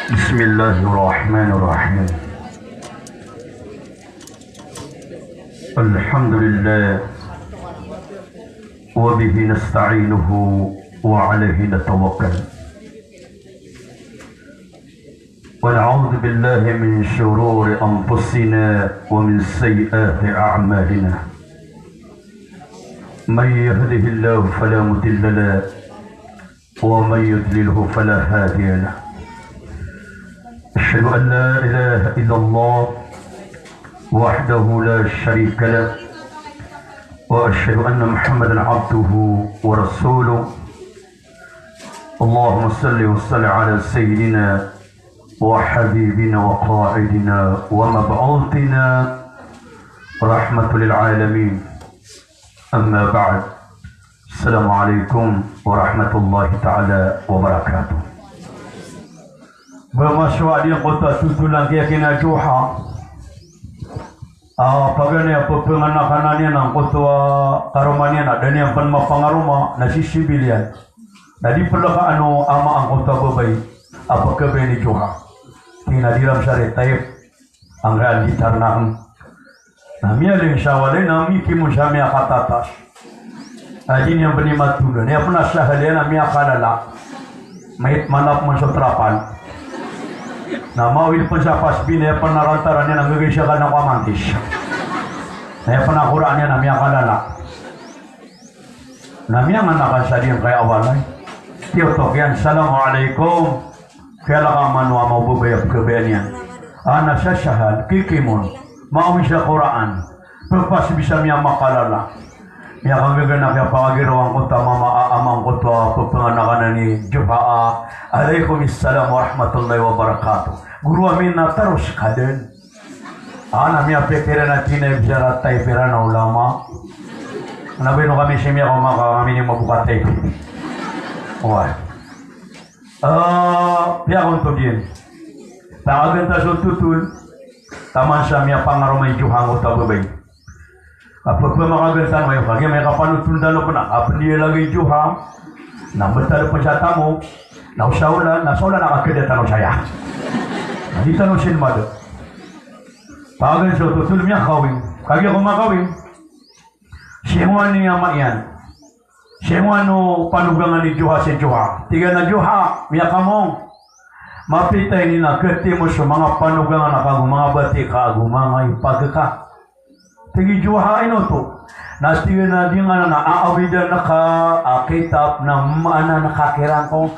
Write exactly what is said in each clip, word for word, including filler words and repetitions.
بسم الله الرحمن الرحيم. الحمد لله وبه نستعينه وعليه نتوكل. ونعوذ بالله من شرور أنفسنا ومن سيئات أعمالنا. من يهده الله فلا مضل له ومن يضلله فلا هادي له. أشهد أن لا إله إلا الله وحده لا شريك له، وأشهد أن محمدا عبده ورسوله. اللهم صل وسلم على سيدنا وحبيبنا وقائدنا ومبعوثنا رحمة للعالمين. أما بعد. السلام عليكم ورحمة الله تعالى وبركاته. Ba masowa di angkoto a totolan kiya kina Juha. A paganay a pepenganakanan iyan angkoto a karoma niyan a da niyan pen mapangaroma na sisibil iyan. Na di peleka ano ama angkoto a babay a pekabayan i Juha. Tig iyan a di ram sa di tayep. Angkaya di tarnak. Na miyaling sa walay na mikimon sa miyakatatas. A di niyan beni matolon. Iya pen a sahal iyan a miyakalala. Mait manap man so trapal. Na mawid pen sa pasbi na iya pen a rantaran iyan a ngegay sa kal na ko a mantis. Na iya pen a koraan iyan a miyakalala. Na miyanganakan sa di angkaya a walay. Tiyotok iyan, "Assalamu alaikum." Kiyalaka man o ama o babay a pekabayan iyan. Ana sasahal, kikimon, maawid sa koraan, pepasbi sa miyamakalala. Miyakanggaga na kiyapakagiraw angkoto a mama a ama angkoto a pepenganakanan i Juha a, "Alaikum assalam warahmatullahi wabarakatuh. Goro ami, na taros ka den." Ana miyapikir iyan a tig iyan a ibisara tayep iran a ulama. Na ba ino kami si miyakaoma ka kami ni mabuka tayep. Oway. Eh, piyakontod iyan. Pakagantan so totol. Taman sa miyapangaroma i Juha angkoto a babay. Kapepamakagantan, mayo kagiya miyakapanotol tano pen a, kapendiya lagi i Juha. Na mbetal pen sa tamok. Na o saolan, na saolan a kakeda tano saya. Na di tano sinmada. Pakagantan so totol, miyakawing. Kagiya ko makawing. Singowan i ama iyan. Singowan o panogangan i Juha si Juha. Tig iyan a, "Juha, miyakamong. Mapita ini na ketimo so manga panogangan ka ago manga bati ka ago manga ipag ka." Tig i Juha, "Ino oto?" Na tig iyan a, "Di ngka na aawidan ka a kitab na maana na kakirang ko."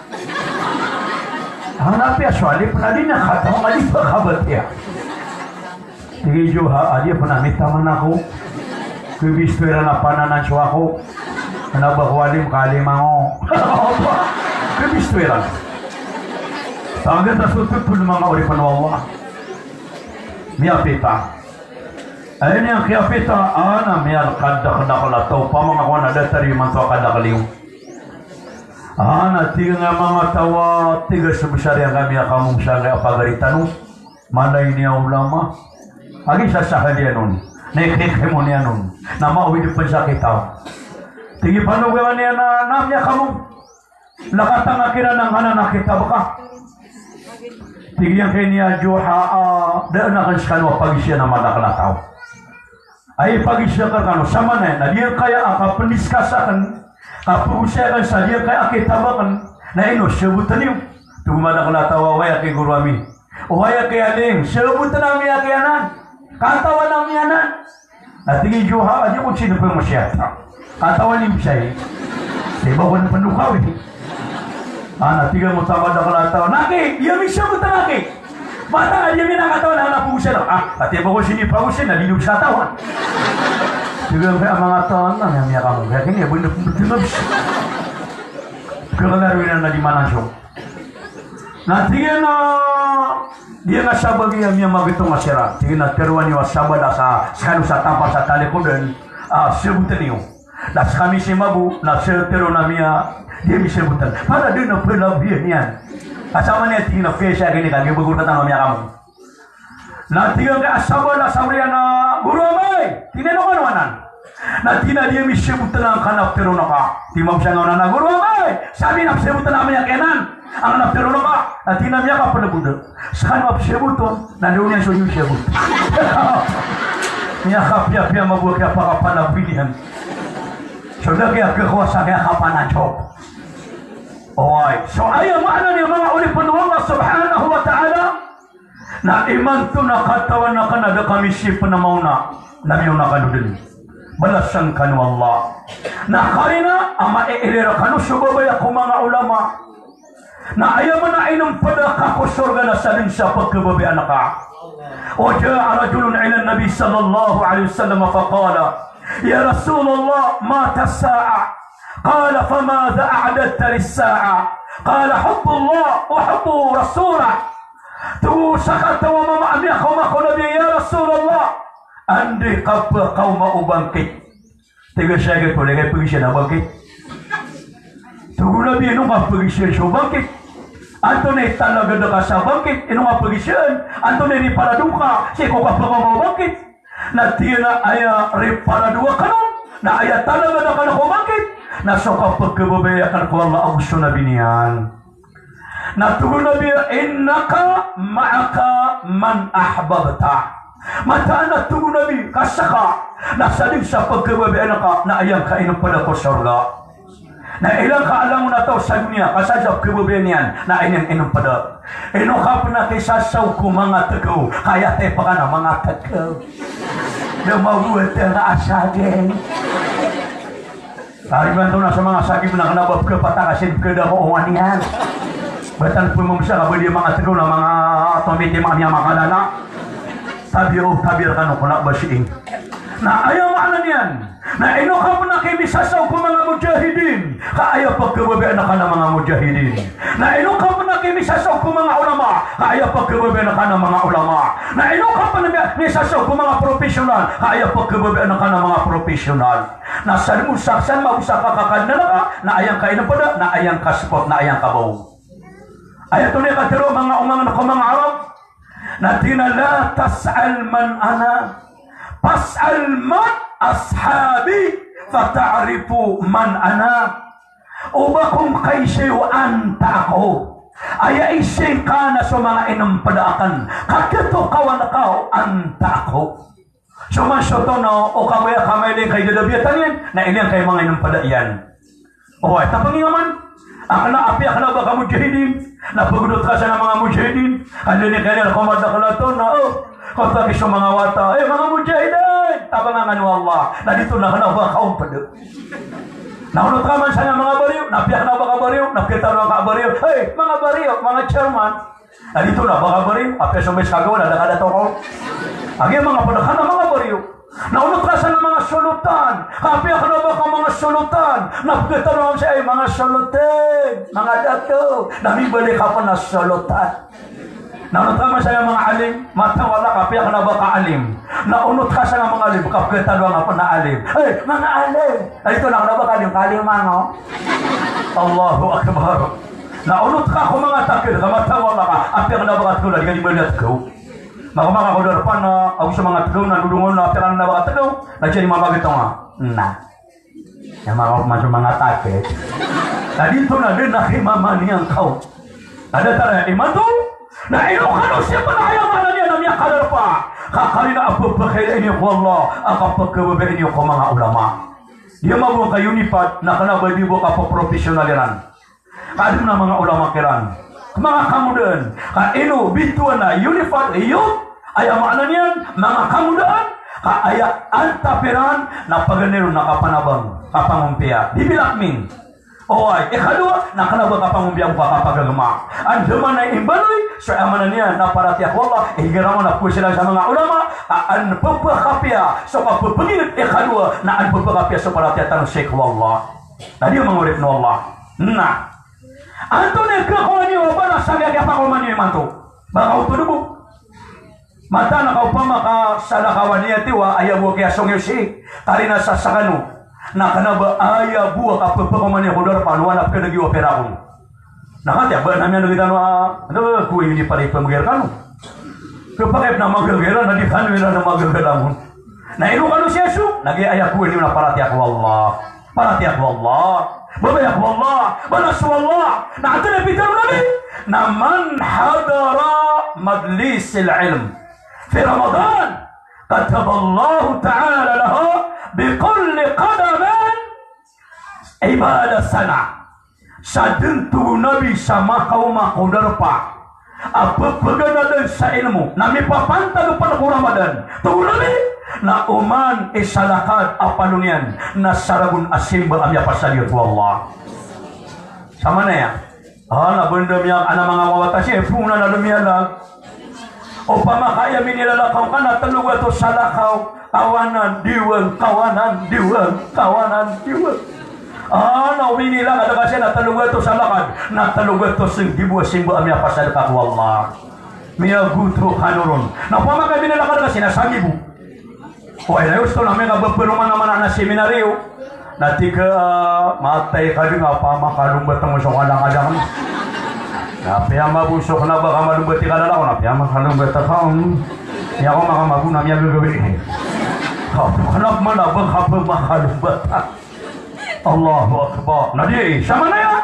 Ana piya so alif na di niyan katawan a di ba kabatiya. Tig i Juha a, "Di pen a mitaman ako. Kebisto iran a pananan so ako. Kena ba ko alim ka alim ako." Kebisto iran. Tagan ta so totol manga oripen o Allah. Miyapita. Aya niyan kiyapita, ana miyakadakdakl a taw, pamangako na datar imanto a kadakel iyo. Ana tig iyan a manga taw a tig a sebesar iyan ka miyakamong sa angkaya pagari tano. Mala ini a ulama. Agi sa sahal iyan on. Na ikikimon iyan on. Na maawid pen sa kitab. Tig i panogangan iyan a, na miyakamong. Lakatan ka kiran angkanan a kitab ka. Tig iyan kini a Juha a, da aken sekano a pagizaan a madakel a taw. Ay pagiza ka rekano, samanaya na di angkaya a kapendiskas aken, kapegosay aken sa di angkaya a kitab aken, na ino, saboten iyo. Tig o madakel a taw a, "Oway aki goro ami." "Oway aki alim, saboten ami aki anan. Katawan ami anan." Na tig i Juha a, "Di ko sii pemosiyata. Katawan iyo saya." Di ba ko na pendokawi. Ana tig iyan o madakel a taw, "Na aki, di ami saboten aki. Bata ka di ami na katawan a na pegosay." "Ah, ati ba ko sii pegosay na di iyo sa katawan." Tig iyan a manga taw, na miyakamong. Kaya kini, benar-benar. Kaya na di manan so. Na tig iyan a, di iyan a sabagi a miyamagetong a siran. Tig iyan a teroan iyo a sabala sa, sekano sa tampar sa talikoden, a, saboten iyo. Na sekami si mabo, na seteroan ami a, di ami saboten. Para di na pelabihan iyan. Asama niyan tig iyan a, "Kesa kini ka, di bagor ka tano miyakamong." Na tig iyan ka a sabala sa oriyan a, "Goro amay, tig iyan a, ano anan?" Na tig iyan a di ami sabotn angkanan a ptharoon ka. Tig iyan a mabaya ngka onan a goro, amay, sa ami na psabotan ami a giyanan angkanan a ptharoon ka. Na tig iyan a miyakapnbod. Skano a psaboton, na di niyan so niyo sabot. Miyakapiyapiya mambo a kiyapakapanaboy niyan. So da kiyakakowa sa kiyakapananjok. Oway. So aya maana niyan, manga oripn o Allah subhanahu wa ta'ala, na imanto na katawan akn a da kami sii pn a maona, na miyaona kano dn. Balasan kano o Allah. Na karina a maiilir kano so babaya ko manga ulama. Na aya man a inmpd a ka ko sorga na sadn sa pkhababayaan ka. Wa ja'a rajulun ila an-nabi sallallahu alaihi wasallam faqala, "Ya Rasulullah, mata as-sa'ah?" Qala, "Famadha a'dadta lis-sa'ah?" Qala, "Hubbullah wa hubbu rasulah." Tig o sakataw a mama a miyakaoma ko Nabi, "Ya Rasulullah, anda i kapakaoma o bangkit?" Tig o sakataw a, "Ino ka pagizaan a bangkit?" Tig o Nabi, "Ino ka pagizaan so bangkit? Antonaa i talagad ka sa bangkit? Ino ka pagizaan? Antonaa i riparado ka sii ko kapakaoma o bangkit?" Na tig iyan a aya riparado akn on, na aya talagad akn ko bangkit, na so kapkhababayaan akn ko Allah ago so Nabi niyan. Na tig o Nabi, "Innaka ma'aka man ahbabta." Mataan a tig o Nabi, ka ska na sadn sa pkhababayaan ka na aya ngka inmpd ko sorga. Na ilang ka a langon a taw sa doniya, ka sadn sa pkhababayaan iyan na aya niyan inmpd. Ino ka pn a kisasaw ko manga tgaw, ka aya tip ka na manga tgaw. Da mabowat a saging. Ari man to na so manga saging na kna ba pkhapataka sii pkhada ko ongan iyan. Ba tano pn mamsa ka ba di manga tgaw na manga tomiti, manga miyamakalala. Tabiya o tabiya rkano ko na ba sii. Na aya maana niyan. Na ino ka pn a kimisasaw ko manga mujahidin, ka aya pkhababayaan ka na manga mujahidin. Na ino ka pn a kimisasaw ko manga ulama, ka aya pkhababayaan ka na manga ulama. Na ino ka pn a misasaw ko manga professional, ka aya pkhababayaan ka na manga professional. Na sadn mo sa, sadn mo sa ka kakadnan ka, na aya ngka inmpd, na aya ngka spot, na aya ngka baw. Aya tonaa i katharo o manga, o manga, ko manga Arab. Na tig iyan a, "La tas'al man ana, fas'al man ashabi, fata'rifu man ana." O ba ko ngka isa iyo antaa ko, aya isa ngka na so manga inmpd akn, ka khatokawan ka o antaa ko. So man so tono o kabaya ka mailing ka i dadabiyatan iyan, na iling ka i manga inmpd iyan. Oway, tapang iyan man. Akn a apiya kna ba ka mujahidin, na pgdot ka san a manga mujahidin. Kna ni kna ko madakl a tono, o, kota ki so manga wata, e, manga mujahidin, tapangan kano o Allah. Na di tono kna ba ka ompd. Na onot ka man san a manga bariyo, na apiya kna ba ka bariyo, na pkhatharo ka bariyo, e, manga bariyo, manga chairman. Na di tono ba ka bariyo, apiya so manga kagawan a da ka da tokaw. Agi manga pd kna manga bariyo. Na onot ka san a manga solotan. Ka apiya kna ba ka manga solotan, na pkhatharo ka san a manga solotan, manga dato. Na mibalik ka pn a solotan. Na onot ka man san a manga alim, matawala ka apiya kna ba ka alim. Na onot ka san a manga alim, ka pkhatharo ka pn a alim. E, manga alim. Na di tono kna ba ka alim, ka alim mano. Allahu Akbar. Na onot ka ko manga takir, ka matawala ka, apiya kna ba ka tgaw na di ka di mala tgaw. Maka, maka ko darpa na, ago so manga tgaw na dodongon na apiya kna ba ka tgaw, na jadi mamagtong a. Na. Aya manga, manga so manga takir. Na di tono na di na kimamaniyan kaw. Na datar a imanto, na ino kano siya pn a aya maana niyan na miyakadarpa. Ka karina a pphakailay niyo ko Allah, a kapkhababayaan iyo ko manga ulama. Di a mabong ka Unified, na kna ba di bo ka pprofessional iran. Ka adn a manga ulama kiran, manga kangodaan. Ka ino bitowan a Unified, iyot, aya maana niyan, manga kangodaan, ka aya antap iran na paganay ron na kapanabang, kapangompiya. Di bilakmin. Oway, ikadowa, na kna ba kapangompiya ko kapagagama. Andamanaya i mbaloy, so aya maana niyan na paratiyaya ko Allah, igira man a pkhawisan sa manga ulama, ka an pphakapiya so kapphagingd, ikadowa, na an pphakapiya so paratiyaya tano sii ko Allah. Na di a manga oripn o Allah. Na. Antonaa i khakowa niyo a balas sa kiyapakaoma niyo imanto? Ba ka oto dn bo. Mataan a ka opama ka salakaw a niyat iyo a aya bo a kiyasong iyo sii, karina sa skano. Na kna ba aya bo a kapphakaoma niyo ko darpa na pkhadag iyo a pira kon. Na katiya ba na miyan'g tano a, ano, ko ini pala ipamgir kano. Kapakay na magagir, na di kano iran na magagalangon. Na ino kano siya so? Na giya aya kowan iyo na paratiyaya ko Allah. Paratiyaya ko Allah. Babaya ko Allah. Balas o Allah. Na antonaa i pitharo o Nabi? Na man hadara majlisil ilm fi Ramadan, kataballahu ta'ala lahu bi kulli qadamin ibadat sanah. Sa dn, tig o Nabi, sa makaoma ko darpa a pphaganadan sa ilmo na mipapantag pn ko Ramadan, tig o Nabi, na oman i salakad a palo niyan na saragon a simba a miyapasad iyan ko Allah. Samanaya, a, na banda miya, ana manga wawata siya, puna na dn miyalag. Opama ka aya minilalakaw ka na tlo gatos salakaw, kawanan, diwang, kawanan, diwang, kawanan, diwang. A, na o minilalakad ka siya na tlo gatos salakad, na tlo gatos nggibo a simba a miyapasad ka ko Allah. Miyagoto kano ron. Na opama ka minilalakad ka siya na sangibo. Oway, na osto na miyakabapaloman a mana na seminaryo. Na tig ka, a, matay ka dn a pamakalombat mo so kalakadan. Na piyamabosok na ba ka malombat i kalalaw, na piyamakalombat ka, hmm. Iya ko makamabo na miyagagawii. Ka, kna man a ba ka ba makalombat. Allahu Akbar. Na di, samanaya.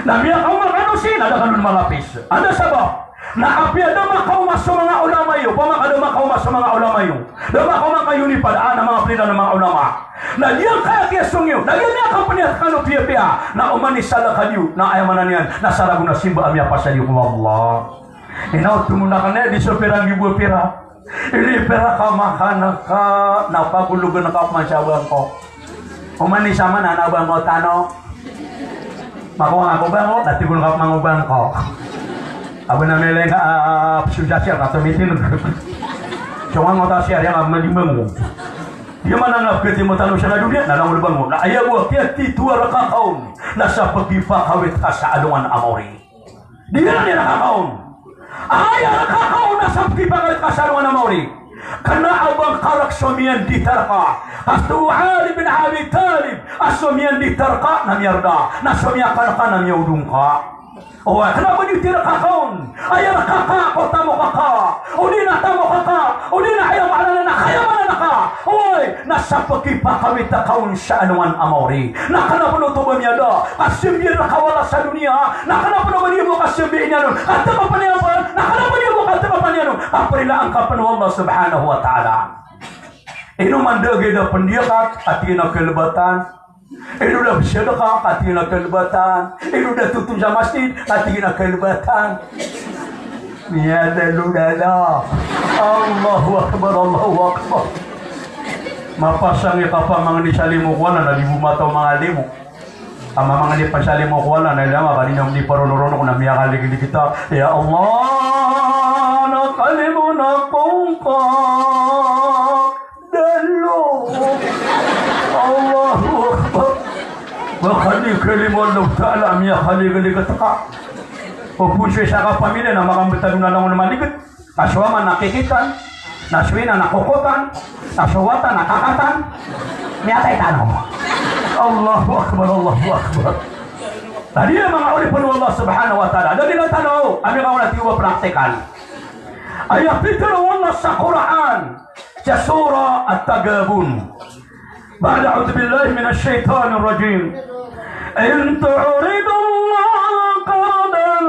Na miyakaoma kano sii na da kano malapis. Anda sabap? Na apiya da makaoma so manga ulama iyo, opama ka da makaoma so manga ulama iyo, da makaoma ka Unipad, a, na manga pd iran a manga ulama. Na giyangkaya kiyasong iyo, na giya miyakapniyat kano piyapiya, na oman i salakad iyo, na aya maana niyan na saragon a simba a miyapasad iyo ko Allah. Ino, oto mo na kna di so pira nggibo a pira. Ini pira ka makan ka, na pagologn ka pman sa bangko. Oman i saman a na bangko tano. Makowa ngka ko bangko, na tig on ka pman o bangko. Aba na meleng ka, a, psosasiyar na tomitin. So ngka ngota siyar iyan a malimbang o. Di man a ngka pkatimo tano sa doniya, na langon bangko. Na aya bo a kiyatitoa a rkaka on na sa pkhipakawit ka sa alongan a maori. Di iran iyan rkaka on. Aya rkaka on na sa pkhipakawit ka sa alongan a maori. Kna a ba ngka rk so miyandit rka. Ka so Ali bin Abi Talib a so miyandit rka na miyarda, na so miyakar ka na miyaodong ka. Oway, kna a ba niyo rkaka on. Aya rkaka ko tamok ka. O di na tamok ka. O di na aya maana niyan na kaya maana ka. Oway, na sa pkhipakawit ka on sa alongan a maori. Na kna pn oto ba miyada, ka sambi rka wala sa doniya, na kna pn o ba niyo bo ka sambi iyan on, ka tngkapn iyan pn, na kna pn o ba niyo bo ka tngkapn iyan on, ka prilaan ka pn o Allah subhanahu wa ta'ala. Ino man da giya da pndiyakat, a tig iyan a kalbatan. Ino da psadka, ka tig iyan a kalbatan. Ino da totong sa masjid, ka tig iyan a kalbatan. Miyada lodada. Allahu Akbar, Allahu Akbar. Mapasang i kapamangni sa limo ko Allah na di bo mataw manga limo. Ka mamangni pn sa limo ko Allah na ilay nga ka di niyan di paronoronok na miyakaligligita. Ya Allah, na kalimo na pongka. Dalo. Allahu Akbar. Ba ka di kalimo Allah Ta'ala a miyakaligligit ka. O bo so isa ka pamilya na makambtad on a langon a maliget. Na so ama na kikitan, na so ina na kokotan, na so wata na kakatan. Miyatay tano. Allahu Akbar, Allahu Akbar. Tadi na manga oripn o Allah Subhanahu wa Ta'ala. Anda di na tano, ami ka wala tiyo ba praktikal. Aya pitharo o Allah sa Qur'an, sa Surah At-Taghabun. Ba'da a'udhu billahi minash shaitanir rajim. In tuqridullaha qardan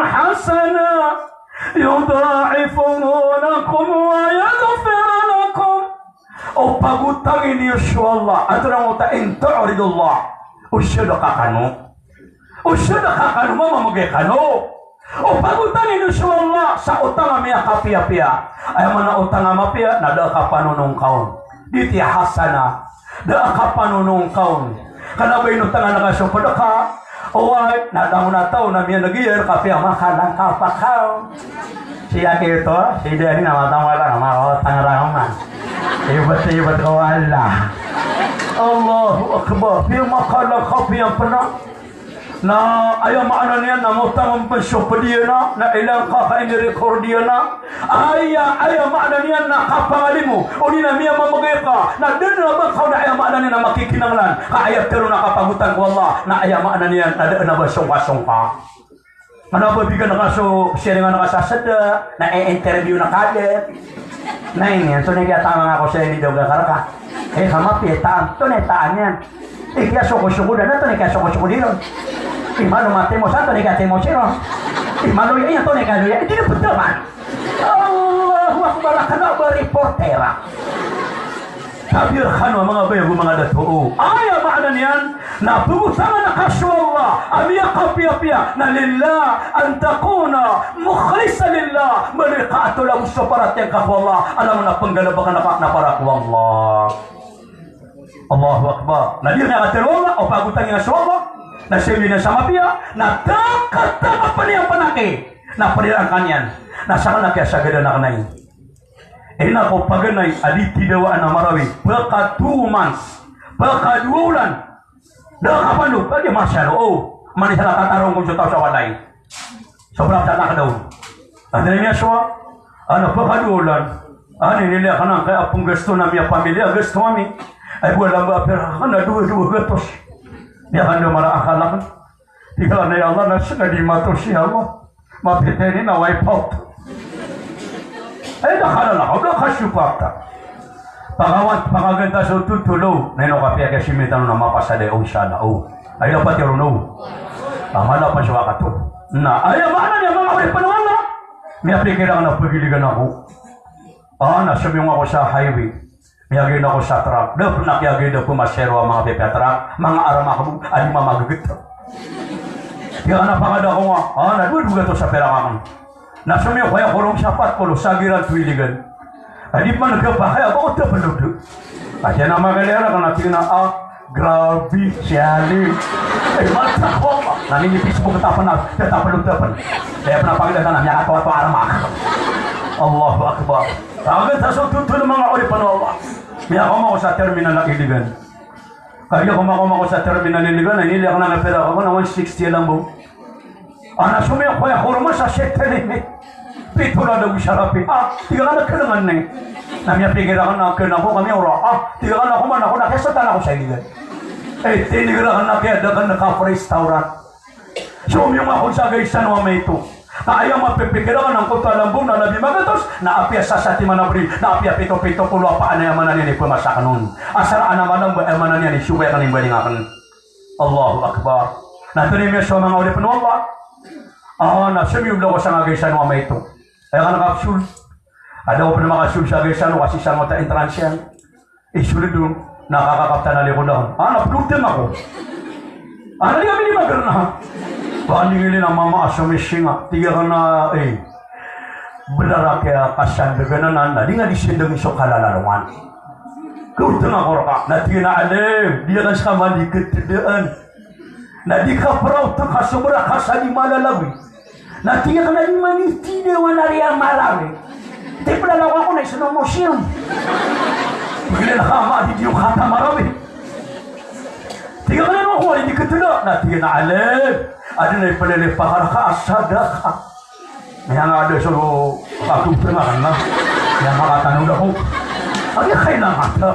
hasana yudha'ifu lakum wa yaghfir lakum. O pagotangin iyo so Allah. Antonaa i maana o in tuqridullah? O sadaka kano. O sadaka kano, mamamgay kano. O pagotangin iyo so Allah sa otang a miyakapiyapiya. Aya maana o otang a mapiya na da a kapanonongka on. Di tiya hasana. Da a kapanonongka on. Kna ba inotangan ka so pd ka. Oway, na langon a taw na miyan'g iyan ka piyamakalan ka pakaw. Siya kito, si Dani na matang wala na makaotang raman. Ibt, ibt ko Allah. Allahu Akbar. Piyamakalan ka piyapna. Na aya maana niyan na motang pn so pd iyan a, na ilay ngka ka ini-record iyan a. Aya, aya maana niyan na kapangalimo, odi na miyamamgay ka, na da dn a ba ngka on na aya maana niyan na makikinanglan, ka aya tharoon a kapagotang ko Allah, na aya maana niyan na da dn a ba songkasongka. Kna ba bigan ka so, sharing ka sa sda, na i-interview na ka dn. Na ini, antonaa i kiyatangan ako sa ini daw gakaraka. Eh, kamapiya i taan, antonaa i taan iyan. Eh, kiyasokosoko dn, antonaa i kiyasokosoko dn ron. Imano matimos, antonaa i kiyatimos iron. Imano iya, antonaa i kaloya, eh, di na pdaman. Allahu Akbar, kna ba reportera. Tabiya kano a manga baya ago manga dato. Aya maana niyan, na pgotangan ka so Allah a miyakapiyapiya, na lillah, an takuna mukhlisan lillah, mbaloy ka a tolawon so paratiyaya ngka ko Allah, a langon a pnggalbkn ka na para ko Allah. Allahu Akbar. Na di niyan katero o Allah, o pagotangi niyan so Allah, na sii niyan sa mapiya, na tangkatangka pn iyan pn aki, na pd iran kaniyan, na sakn a kiyasagadan akn ai. Ina ko paganay a di tidawaan a Marawi, paka two months, paka dowa olan. Da ka pando, ka di masiyaro, o. Manisa na tatarong ko so taw sa walay. Sobra sa takdaw. Anda niya so, ana, paka dowa olan. Ana, ini liya kanan kaya penggasto na miya pamilya, gasto ami. Ay, buwan lang ba, pera, ana, dowa, dowa gatos. Niya kan da mara akal akn. Tig akn a, ya Allah, na sii ka di matos, ya Allah. Mapita ini na wipe out. Ay, da ka na lakaw, da ka sopata. Pakawan, pakaganta so totol o. Na ino kapiya kiyasimitan o na mapasad o, insha Allah, o. Ay, dapat iron o. Amala pa so wakato. Na, aya maana niyan, manga oripn o Allah. Miyapikir akn a pagiligan ako. Ah, na somiyong ako sa highway. Miyagay ako sa truck. Da pn a kiyagay da pn masero a manga pipiya truck, manga armak bo a di mamaggt. Tig akn a pangada ko nga, ah, na dowa, dowa gatos a perak akn. Na somiyong ko aya korong sa pat polo sa giran twiligan. A di pman khapakay a ba oto pn dodo. A siya na magaliya na kna tig na, ah, grabe, siya ni. Eh, mata ko ba? Na ini Facebook ta pn a, ta pn, ta pn. Kaya pn a pangada na, miyakatawa-tawa armak. Allahu Akbar. Kagiya sa so totol, manga oripn o Allah. Miyakaoma ako sa terminal a Iligan. Kagiya komaoma ako sa terminal a Iligan, na iniliya akn a pera ako na one sixty a lambong. Ana somiyong ko aya koroma sa setelimi. Pito na daw sa rapi. Ah, tig akn a kna ngani. Na miyapikir akn a kna ko kami ora. Ah, tig akn a koman ako na kiyasatan ako sa Iligan. Eh, tinigr akn a kiyadakn a cafe restaurant. Somiyong ako sa gaisan o amay oto. Ka aya mapipikir akn angkoto a lambong na labi magatos, na apiya sasatiman a bri, na apiya pito, pito polo a paan, aya maana niyan i pmasa akn on. Asar ana malambo, aya maana niyan i sokay akn i mbaling akn. Allahu Akbar. Na antonaa i miyasowa, manga oripn o Allah? Ah, na somiyong ako sa gaisan o amay oto. Aya kan kapsul. Ada ko pn makapsul sa gaisan o, kasi sa ngota entrance iyan. Isoled on, na kakakaptan a likod akn. Ah, na pdotng ako. Ah, na di kami di magrna. Ba, andi ngilin a mama a somisinga. Tig akn a, eh, bnar a kiyakasandgan anan, na di nga di sindgn so kalalalongan. Dotng ako rka. Na tig iyan a, alim, di akn ska mandi ktdaan. Na di ka praw tk a sobra ka sa di malalawi. Na tig akn a di manitida wan ari a Marawi. Tipla law ako na isno museum. Bilal ka ma di diyo kata Marawi. Tig akn a no ko ari di ktda. Na tig akn a, alim, adn a ipalilipakar ka a sadaka. Miyangada so kakupengan na. Miyangakatanod ako. Agi kailangan ta.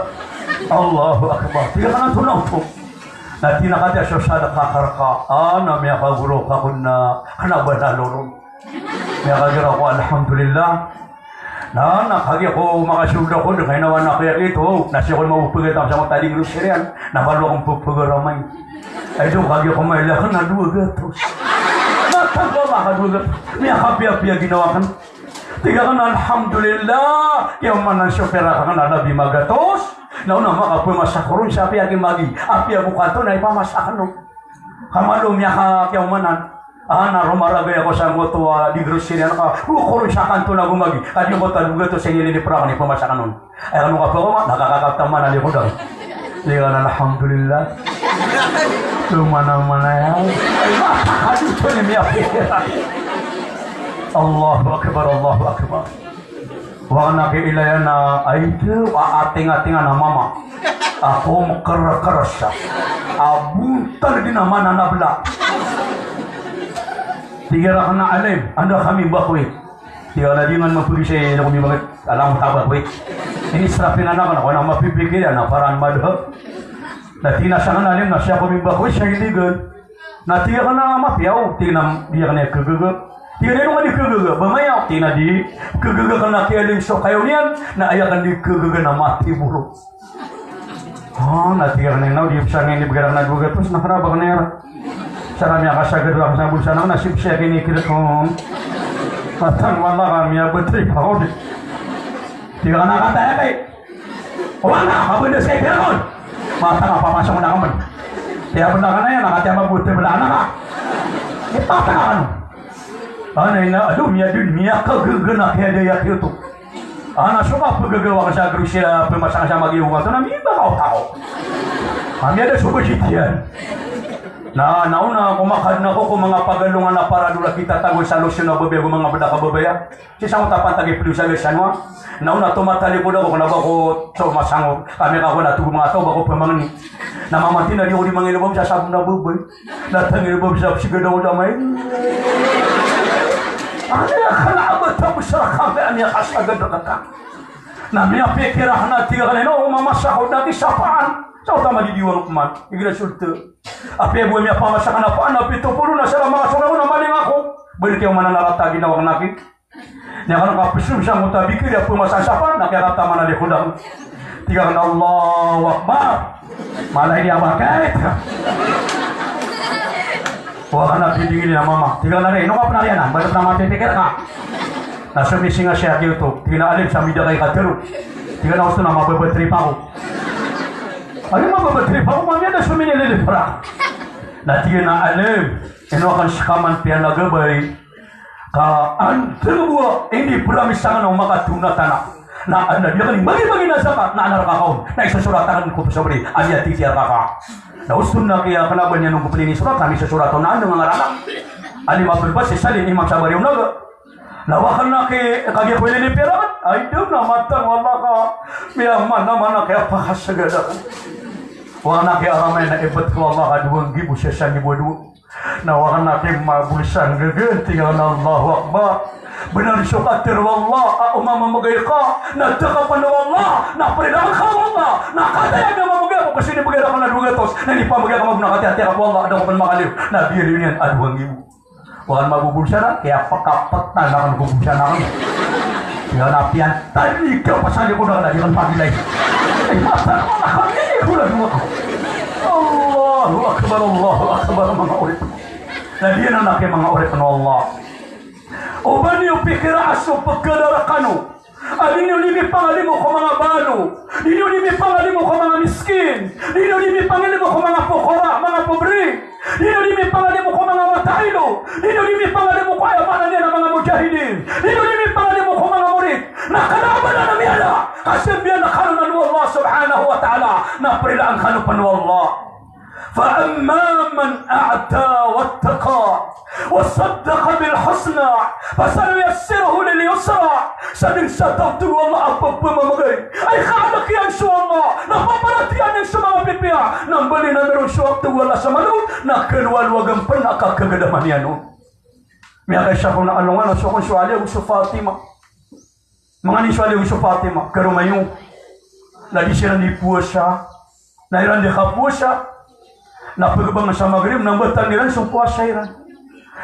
Allahu Akbar. Tig akn a tonaa oto. Na tig iyan a katii so sadaka ka rka, ah, na miyakagoro ka kon na kna ba na loron. Miyakagira ko, alhamdulillah. Na, na kagiya ko makasold ako, di kay na wan ako aya kito, na sii ko mapapagtang sa matading rosaryo iyan, na balo akn pphagaramay. Ay, do kagiya ko mailay akn na dowa gatos. Matag Allah ka dowa gatos. Miyakapiyapiya ginawa akn. Tig akn a, alhamdulillah, kiyaomanan so perak akn a labi magatos. Na on a makapmasa ko ron sa apiya gimagi, apiya bo kanto na ipamasa akn on. Ka malo miyakakiyaomanan. Ah, na romaragay ako sa ngoto a di grocery, ano ka, o, ko ron sa kanto na gomagi. Ka di ngoto a dowa gatos a inililipra akn, ipamasa akn on. Ay, ano ka pa ko ma, nakakakapta man a likod akn. Tig akn a, alhamdulillah. Tumana-mana iyan. Ay, makakadito ni miyapira. Allahu Akbar, Allahu Akbar. Wa na ki ilayan a, ay, a ating-ating a mama. Ako mkrkr sa. A bontal di na mananabla. Tig iyan rakn a, alim, anda kami mbakoy. Tig akn a di man mapagisa, ino ko mibagay, alang mo taba ko eh. Ini srapin anak na, ko na mapipikir iyan a paraan madhab. Na tig iyan a sakn a alim na sii ako mimbakoy sa Iligan. Na tig akn a mapiya o, tig iyan a di akn a kagaga. Tig iyan a ino ka di khagaga, ba maya, tig iyan a di khagaga ka na kiyaling so kayaw niyan, na aya ka di khagaga na mati boro. O, na tig iyan a ino di psangin di bgara na dowa gatos, na kna ba kna iyan. Sa kami a kasagad a kasabol sa anak na sipsi a kinikilit ko. Matang wala kami a batri pa ko di. Tig iyan a kataya kay. Wala, mabanda sa ikirakon. Matang a papasok na kaman. Kaya benda ka na iyan, na katiya mabuti benda anak ka. Ipatang ka no. Ana ina, ado, miyadn, miyakagaga na kiyadaya kiyoto. Ana so kapagagawa ka sa grocery, a pmasang sa magiyong ato na miyada ka o tao. A miyada so budget iyan. Na, naona ko makadn ako ko manga pagalongan a paradol a kitatago sa lotion a babaya, ko manga bda ka babaya. Sii sa oto a pantag i piliyo sa gay sa noa. Naona tomatalikod ako, kna ba ko so masangor. Kami ka ko na togo manga tao ba ko pamangni. Na mamati na di ako di mangilbab sa sabon a babay. Na tangilbab sa sigad ako sa may. Ano ya kala abat ako sa kami, ano ya kasagad na kata. Na miyapikir ako na tig iyan a ino, mamasa ko na di sapaan. Sa oto a madidiwan ko man. Igira sulta. Apiya bo miyapamasa ka na paan, na pito polo na sa manga sora ko na maling ako. Balik iyan man a narata ginawa ko na ki. Niyan kano kapsm sangkoto a bikir a pmasasapan, na kiyakataman a likod ako. Tig iyan a Allahu Akbar. Malay di a bakit. Wa ka na pidingin a mama. Tig iyan a ino ka pnariyan a, ba na mapipikir ka. Na somising a siya giyoto. Tig iyan a alim sa mida kay katero. Tig iyan a osto na mababatrip ako. Alim mababatrip ako, mamaya na sominililipra. Na tig iyan a alim, ino akn ska man piyanagabay. Ka antaa bo a inipromise akn o makatona tano. Na adn a di akn magi-magi na zakat, na adn a rk akn on. Na isosorat akn ko pzabri, a miyatiti a rk ka. Na osto na kiya kna ba niyan on ko pn inisorat, na misosorat on na adn a ngaran akn. Alim a Abdul Basit Salim, Imam Sabari o Naga. Na wa kna ki, kagiya ko ililipir akn. Ay, dn na matang wala ka. Miyamana-mana kiya pakasagad akn. Wa kna ki aramay na ibt ko Allah ka dowa nggibo sii sa nggibo a dowa. Na wa kna ki mabol sa nggaga, tig iyan a Allahu Akbar. Bnar so katharo o Allah a o mamamgay ka, na da ka pn o Allah, na prilaan ka o Allah, na kataya a mamamgay ako, ka so inibgay rakn a dowa gatos, na inipamgay ka mambo na katiyatiya ka o Allah, da ko pn makaliyo, na biyaloy niyan a dowa nggibo. Wa kna mabobol sa na, kiyapakaptan akn ko bol sa na akn. Tig iyan a piyantad i ka pasal ko da ka na di akn pagilay. Ay, masa ko na kami ko na dowa. Allahu Akbar, Allahu Akbar, manga oripn. Na di anan a ki manga oripn o Allah. O ba niyo pikira a so pkadar kano a di niyo di mipangalimo ko manga balo, di niyo di mipangalimo ko manga miskin, di niyo di mipangalimo ko manga pokora, manga pobre, di niyo di mipangalimo ko manga matailo, di niyo di mipangalimo ko aya maana niyan a manga mujahidin, di niyo di mipangalimo ko manga murid. Na kna a ba na miyada, ka sambiyan a kano nan o Allah subhanahu wa ta'ala, na prilaan kano pn o Allah. Fa amma man a'ta wattaqa, wa saddaqa bil husna, fasanuyassiruhu lil yusra. Sa dn sa taw, tig o Allah, a pphamamagay a ikalk iyan so Allah, na paparatiyayaan iyan so manga pipiya, na mbaloy na miron so wakto o Allah sa malawag, na kalowalowag pn a kakagadaman iyan on. Miyakaisa ko na alongan a so kon so Ali ago so Fatima. Manga ni so Ali ago so Fatima, karoma iyo. Na di siran di powasa. Na iran di kapowasa. Na pgbang sa Maghrib, na mbatal iran so powasa iran.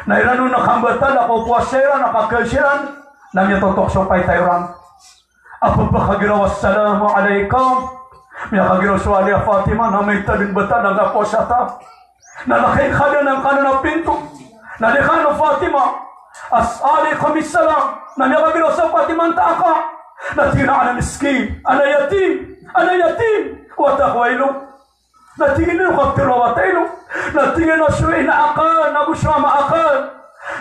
Na iran on na kambatal a kapowasa iran, na kakhaas iran, na miyatotok so paita iran. A pphakagiraw a, "Assalamu alaikum." Miyakagiraw so Ali a Fatima, na maita dn bata na kapowasa ta. Na lakay ka dn angkanan a pinto. Na di kano Fatima, "As-, alaikum salam." Na miyakagiraw so Fatima, "Antaa ka?" Na tig iyan a, "Ana miskin, ana yatim, ana yatim." Wata ko a ilo. Na tig iyan a, "Ino ka ptharo a wata ilo?" Na tig iyan a so ina akn ago so ama akn.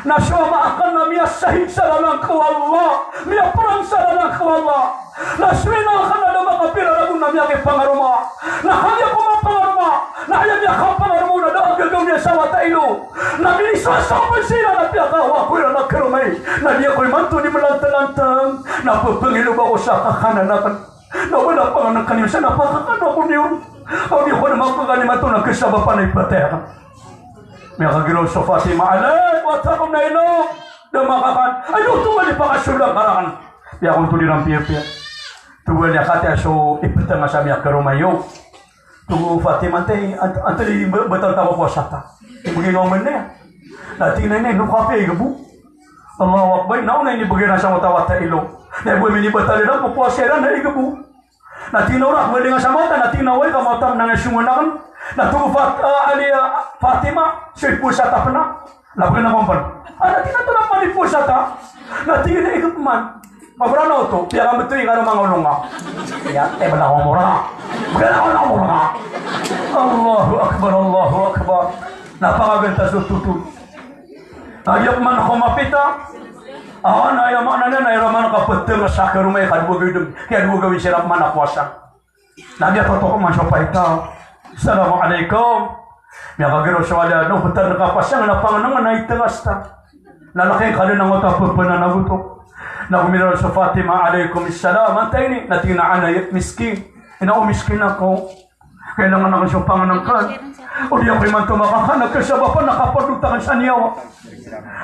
Na so ama akn na miyasahid sa lalan ko Allah, miyaprang sa lalan ko Allah. Na so ina akn na da makapira ragon na miyakipangaroma. Na kagiya ko mapangaroma, na aya miyakapangaroma on na da a gagaw niyan sa wata ilo. Na minisowasowa pn siran na piyakawa ko iran a karoma i. Na di ako imanto di mlantang-lantang. Na pphangiloba ko sa kakanan akn. Na o ba na panganan ka niyo sa na pakakano ako niyo. Aw di ko na mapagani mato na kasabapan a ipatay akn. Miyakagiraw so Fatima, "Alay, wata ko na ino, da makakan. Ay, do, towa di pakasoda ka rakn." Piya kon to di ran piyapiya. Towa di a katiya so iptang a sa miyakaroma iyo. Towa Fatima, "Antai, ant-, antai di ba-, batal ta ko powasa ta?" Ibgay nga oman niya. Na tig iyan a, "Ino ka piya igbo?" Allahu Akbar. Na o na inibgay iran sa mata wata ilo. Na ibo minibatal iran ko powasa iran na ig bo. Na tig iyan a, "Ora, maling a sa mata." Na tig iyan a, "Oway, ka mata mnang a songan akn." Na tig o Fat-, ah, Ali, ah, Fatima, "So ipowasa ta pn a." Na bgan ako pn. Ah, na tig iyan a, "Antonaa pman i powasa ta?" Na tig iyan a, "Ig pman." Mabran oto, piyakambeto i kano manga olonga. Iya, eh, bala ko mora. Bala ko mora. Allahu Akbar, Allahu Akbar. Na pakagantas oto oto. Na aya pman ko mapita. Ah, na aya maana niyan na aya raman ka ptngas sa karoma i kadowa gawii dn. Kiyadowa gawii siran pman a powasa. Na aya totok man so paita. Assalamualaikum. Miyakagiraw so Ali a, "No, ptngas ka pasang na pangnngkn a itngas ta." Na laki ka dn a ngoto a pphana na goto. Na gomiran so Fatima, "Alaikum salam. Antaa ini?" Na tig iyan a, "Ana miskin." Ina o miskin ako. Kailangan akn so pangnngkn. O di ako imanto makakan, na kasabapan na kapadot akn sa niyawa.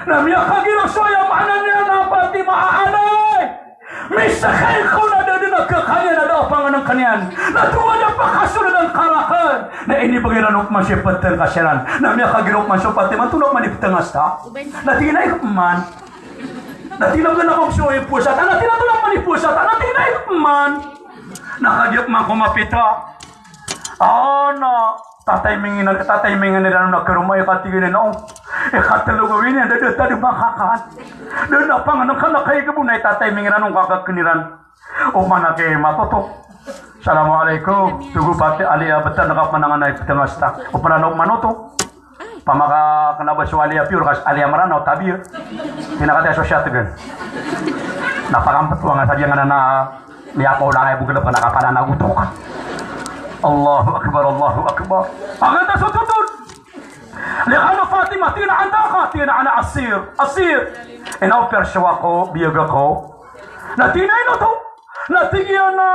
Na miyakagiraw so aya maana niyan a Fatima a, "Ali, miskin ako na da dn a khakan iyan a da a pangnngkn iyan. Na tig o Ali a pakasold angka rakn." Na inibgay iran o pman so iptngas iran. Na miyakagiraw pman so Fatima, "Antonaa pman i ptngas ta?" Na tig iyan a, "Ig pman." Na tig iyan a, "Bgan ako so ipowasa ta." Na tig iyan a, "Antonaa pman i powasa ta?" Na tig iyan a, "Ig pman." Na kagiya pman ko mapita. Ah, na tataymingan, tataymingan iran on a karoma i, ka tig iyan a, "No, ikatlo gawii niyan, da dn ta dn makakan. Da dn a pangnngkn a kaig bo." Na itataymingan iran on ka kakn iran. Oman a ki matoto. "Assalamualaikum." Tig o Fati-, Ali a, "Btad ka pman angkanan a iptngas ta." Opama na opama oto. Pamakakna ba so Ali a piyor ka so Ali a Mranaw, tabiya. Kinakatiya so siyat gn. Na pakampet wanga sa diyangan na miyakaolang a ibo galbk na kapala na goto ka. Allahu Akbar, Allahu Akbar. Agad na so totol. Likan o Fatima, tig iyan a, "Anta ka?" Tig iyan a, "Ana asir." Asir. Ino, perso ako, biyag ako. Na tig iyan a, "Ino oto?" Na tig iyan a,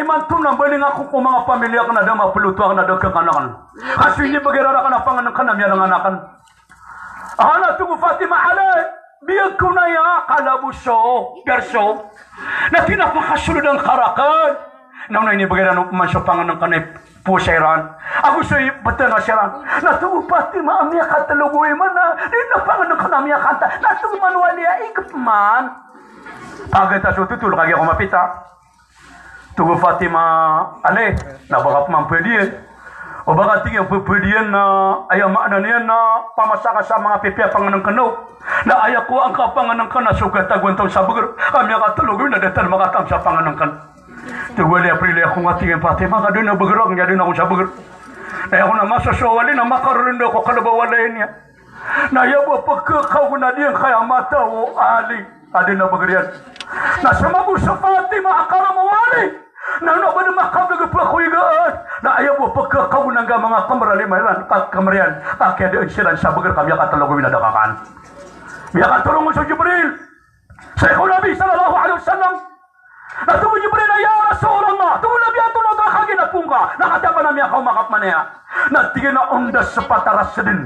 "Imanto na mbaling ako ko manga pamilya akn a da maploto akn a da khakan akn. Ka so inibgay iran rakn a pangnngkn a miyalangan akn." Ah, na tig o Fatima, "Ali, biyag ko na aya, kalabos so perso." Na tig iyan a, "Pakasold angka rakn." Na o na inibgay iran o pman so pangnngkn a powasa iran ago so iptngas iran. Na tig o Fatima a, "Miyakatlo gawii man a da dn a pangnngkn a miyakan ta." Na tig man o Ali a, "Ig pman." Pagantas o totol, kagiya ko mapita. Tig o Fatima, "Ali, na ba ka pman pphadiyan?" O ba ka, tig iyan, pphadiyan na aya maana niyan na pamasa ka sa manga pipiya a pangnngkn o. Na aya kowaan ka a pangnngkn na so katagoan ta on sa bagr. Ka miyakatlo gawii na da ta dn makatam sa pangnngkn. Tig o Ali a, "Prilaya ako nga," tig iyan, "Fatima, ka da dn a bagr akn, ka da dn ako sa bagr." Na aya kon a masosowa o Ali na makarorondom ko kalbaw o walay niyan. Na aya bo a pkhakaogon a diyangkaya mata o Ali a da dn a bagr iyan. Na samago so Fatima a karoma o Ali. Na o ba dn makabagr pn ko igaan. Na aya bo a pkhakaogon angka manga kamralima iran, ka kamr iyan, ka kiyadaan siran sa bagr ka miyakatlo gawii na da khakan. Miyakatorong so Jibril. Sa ikaw Nabi sallallahu alaihi wasallam. Na tig o Jibril a, "Ya Rasulullah," tig o Nabi, "antonaa oto a kaginapon ka?" Na katii a ba na miyakaoma ka pman aya. Na tig iyan a, "Ondas pat a rasdn.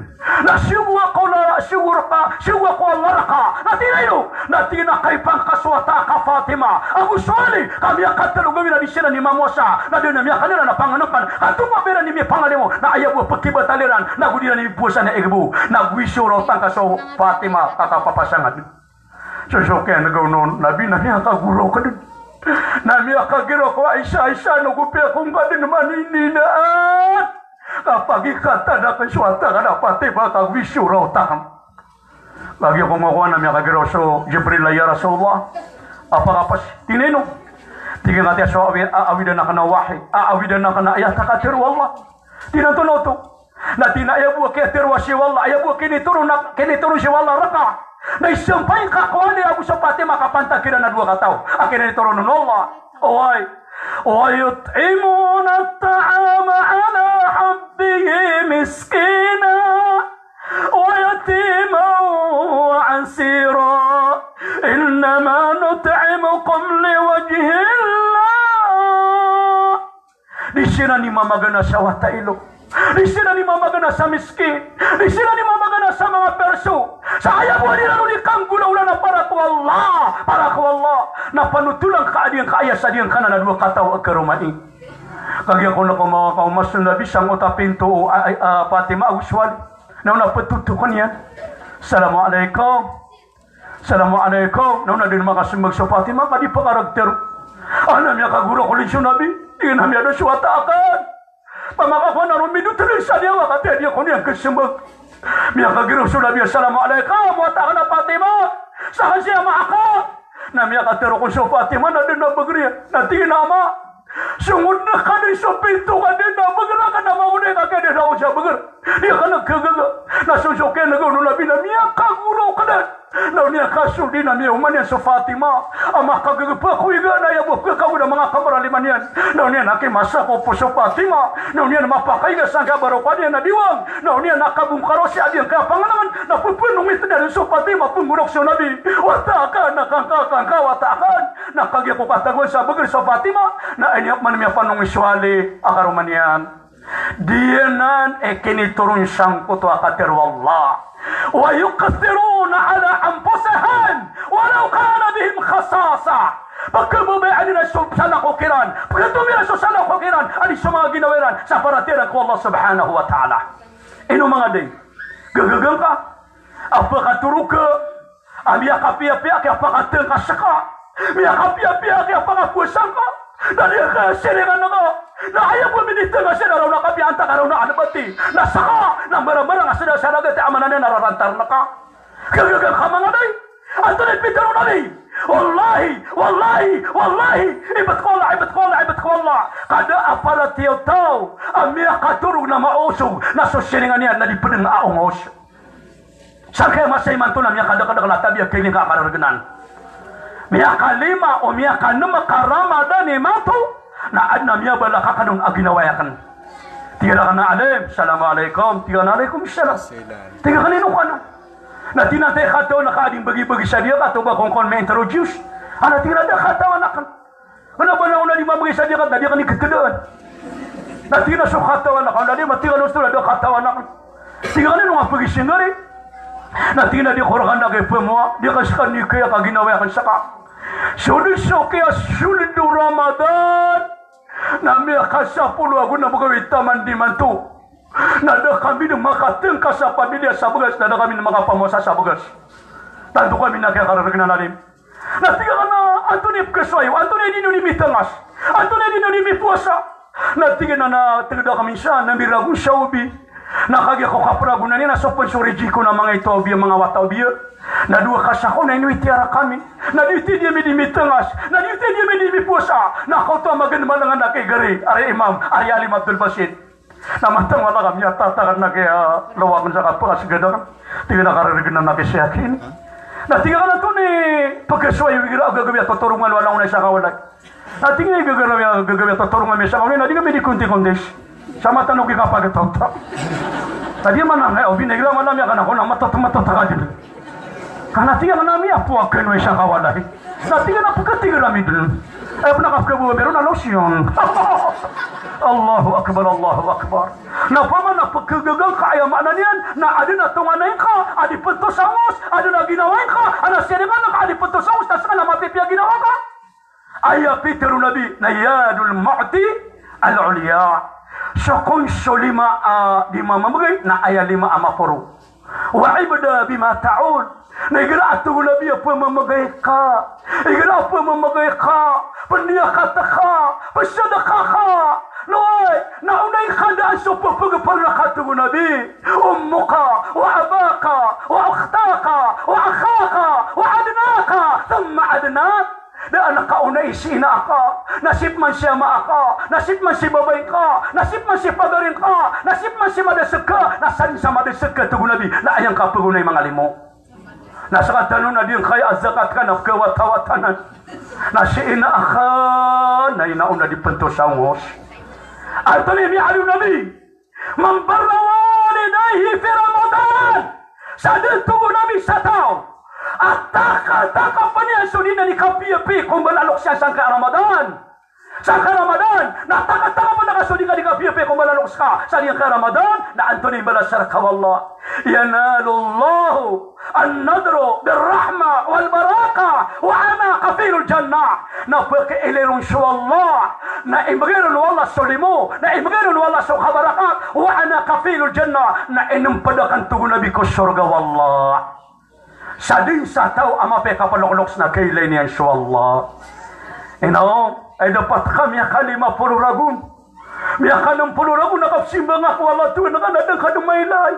Na siyogo ako la, siyogo rka, siyogo ako a larka." Na tig iyan a, "Ino?" Na tig iyan a, "Kaipangka so wata ka Fatima ago so Ali, ka miyakatlo gawii na di siran i mamowasa, na da dn a miyakan iran a pangnngkn, ka tomo a ba iran i miyapangalimo, na aya bo a pkhibatal iran, na go di iran i powasa na ig bo, na go isoraw tangka so Fatima ka kapapasangad." So, so kiyan'gaw on o Nabi na miyakagorok dn. Na miyakagiraw ko Aisha, Aisha, nago piya ko ngka dn manininaat. Kapagikatan akn so wata ka na Fatima ka go isoraw tangka. Lagid o kowan na miyakagiraw so Jibril a, "Ya Rasulullah, apakapasang, tig iyan, ino?" Tig iyan a, "Katii a so awi-, a-, awidan akn a wahi, a-, awidan akn a ayat a katharo o Allah." Tig iyan a, "Antonaa oto?" Na tig iyan a, "Aya bo a kiyatharoa si Allah, aya bo a kinitoron a, kinitoron si Allah rka na isampay ngka ko Ali ago so Fatima ka pantag kiran a dowa kataw a kinitoron on o Allah. Oway, wa yut'imuna at-ta'ama ala hubbihi miskinan wa yatiman wa asira. Innama nut'imukum liwajhillah." Di siran i mamagana sa wata ilo. Di siran i mamagana sa miskin. Di siran i mamagana sa manga perso. Sa aya bo a di ran on i kanggolawla na para ko Allah. Para ko Allah. Na panotolan ka a diyangka aya sa diyangkanan a dowa kataw a karoma i. Kagiya kon ako manga kaoma so Nabi sangkoto a pinto o, a, a, a, Fatima ago so Ali. Na o na ptotokn iyan. "Assalamu alaikum." Assalamu alaikum. Na o na dn makasmbag so Fatima ka di pkarag tero. Ana miyakagorok lid so Nabi. Di na miyada so wata akn. Pamakakowa na romidot lid sa niyawa ka tiya di ako niyan ksmbag. Miyakagiraw so Nabi, "Assalamu alaikum, wata akn a Fatima. Sakn si ama aka." Na miyakatero kon so Fatima na dn a bgr iyan. Na tig iyan a, "Ama, songod na kadn so pinto ka dn a bgr akn a magonay ka kiyadn ako sa bgr. Di akn kagaga." Na so so kiyagaga o Nabi na miyakagorok dn. Na oniyan kasold iyan a miyaoma niyan so Fatima a makagagpa ko iga na aya bo pkakagoda manga kamralima niyan. Na oniyan a kimasa ko po so Fatima. Na oniyan mapakaiga sangkai a baroka niyan a diwang. Na oniyan a kabongkar o si adi angkai a pangnngn. Na pphangongit iyan so Fatima, pnggorok so Nabi. Wata akn, na kangka, kangka, wata akn. Na kagiya ko katagoan sa bgr so Fatima. Na aya niyan man miyapanongis so Ali a karoma niyan. Di anan i kinitoron sangkoto a katharo o Allah. Wa yu'thiruna ala anfusihim walau kana bihim khasasah. Pkhababayaan iran so salakaw kiran, pkhatomira so salakaw kiran, adi so manga ginawa iran sa paratiyaya iran ko Allah subhanahu wa ta'ala. Ino manga di, gagaga ngka a pkhatorog ka a miyakapiyapiya ki a pakatngka ska. Miyakapiyapiya ki a pakapowasa ngka. Na di ka siringan ka. Na aya bo minitngas iyan a raona ka biya antaa ka raona a lbati. Na ska, na mbarang-mbarang a sda sa dagat i amana niyan a rarantar ngka. Gagaga ngka manga di. Antonaa i pitharo o Nabi? Wallahi, wallahi, wallahi. Ibt ko Allah, ibt ko Allah, ibt ko Allah. Ka da a paratiyaya o taw a miyakatorog na maosog na so siringan iyan na di pd a omaosog. Sangkai a masa imanto na miyakadakdakl a tabiya a kailing ka a karargnan. Miyakalima o miyakanm ka Ramadan imanto na adn a miyabalak akn on a ginawai akn. Tig iyan a, "Alim, assalamu alaikum." Tig iyan a, "Alaikum salam." Tig iyan a, "Ino ka na?" Na tig iyan a, "Antaa i katawan ka a di mbagibagi sa diyaka, oto ba kon kon mi-introduce?" Ana tig iyan a, "Da a katawan akn." Kna ba na o na di mambgay sa diyaka, na di akn ikitdaan. Na tig iyan a so katawan akn, na di ma tig iyan a so na da katawan akn. Tig iyan a ino nga pgisingari. Na tig iyan a di ko rkana kay pmowa, di ka ska nikaya ka ginawai akn ska. So dn so kiyasold o Ramadan. Na miyakasapolo ago na bgay taman di manto. Na da kami dn makatngka sa pamilya sa bgas, na da kami dn makapamowasa sa bgas. Tanto kami na kiyakarargnan alim. Na tig iyan a, "Antonaa i pkhasowa iyo? Antonaa i di niyo di mitngas? Antonaa i di niyo di mipowasa?" Na tig iyan a, "Na tgd akn minsan na miragon sa obi. Na kagiya ko kapragonan iyan na so pn so rijik ko na manga ito a obi, manga wata a obi. Na dowa ka sako na ino itiyara kami. Na di oto i di ami di mitngas. Na di oto i di ami di mipowasa. Na kaoto a magn malangan a kay gari, ari Imam, ari Alim Abdul Basit." Na matang wala kami a tatakn na kaya lowakn sa kapakasgad akn. Tig iyan a karargnan na kay siyakin. Na tig iyan a, "Antonaa i pkhasowa iyo igira a gagawii a totorongan o langon a isa ka walay?" Na tig iyan a, "Gagawii a, gagawii a totorongan ami a isa ka walay na di kami di konti-kontis. Sa matanog i kapagtawta. Na di man angkaya o binigira man ami a kana ko na matot-matot ka dn." Ka na tig iyan a, "Ami a powa kano isa ka walay." Na tig iyan a, "Pkhatigr ami dn." Aya pn a kapkhabawa ami ron na lotion. Allahu Akbar, Allahu Akbar. Na opama na pkhagaga ngka, aya maana niyan na adn a tonganay ngka a di pnto sa ongos, adn a ginawai ngka a na siringan ka a di pnto sa ongos, na ska na mapipiya a ginawa ka. Aya pitharo o Nabi na yadul mu'ti al-ulya. So kon so lima a di mamamgay na aya lima a maporo. Wa ibda bima ta'ul. Na igira a, tig o Nabi, a pmamgay ka, igira a pmamgay ka, pndiyakat ka, psadka ka, loway, na onay ka daan so ppgpal rka, tig o Nabi. Ummuka, wa abaka, wa ukhtaka, wa akhaka, wa adnaka, thumma adnak. Da a kaonay si ina aka, na sii pman si ama aka, na sii pman si babay ngka, na sii pman si pagari ngka, na sii pman si madasg ka, na sadn sa madasg ka, tig o Nabi, na aya ngka pgonay manga limo. Na skatano na di ngka aya zakat ka na pkhawatawata nan. Na si ina aka, na ina on na di pnto sa ongos. Antonaa i miyaaloy o Nabi? Man barra walidayhi fi Ramadan. Sa dn, tig o Nabi, sa taw a takataka pn iyan so di niyan di kapiyapiya ko mbala a loks iyan sangkai a Ramadan. Sangkai a Ramadan, na takataka pn ka so di ka di kapiyapiya ko mbala a loks ka sa di ngka Ramadan, na antonaa i mbalas rka o Allah? Yanalu Allahu an-nadru bir-rahmah wal-barakah wa ana kafilul jannah. Na pkiilay ron so Allah, na imbgay ron o Allah so limo, na imbgay ron o Allah so kabarakat, wa ana kafilul jannah, na inmpd akn, tig o Nabi, ko sorga o Allah. Sa dn sa taw a mapikaploklokos na kailay niyan so Allah. Ino, ay dapat ka miyakalima polo ragon, miyakanem polo ragon na kapsimba nga ko Allah, Tohan ka na da ngka dn mailay.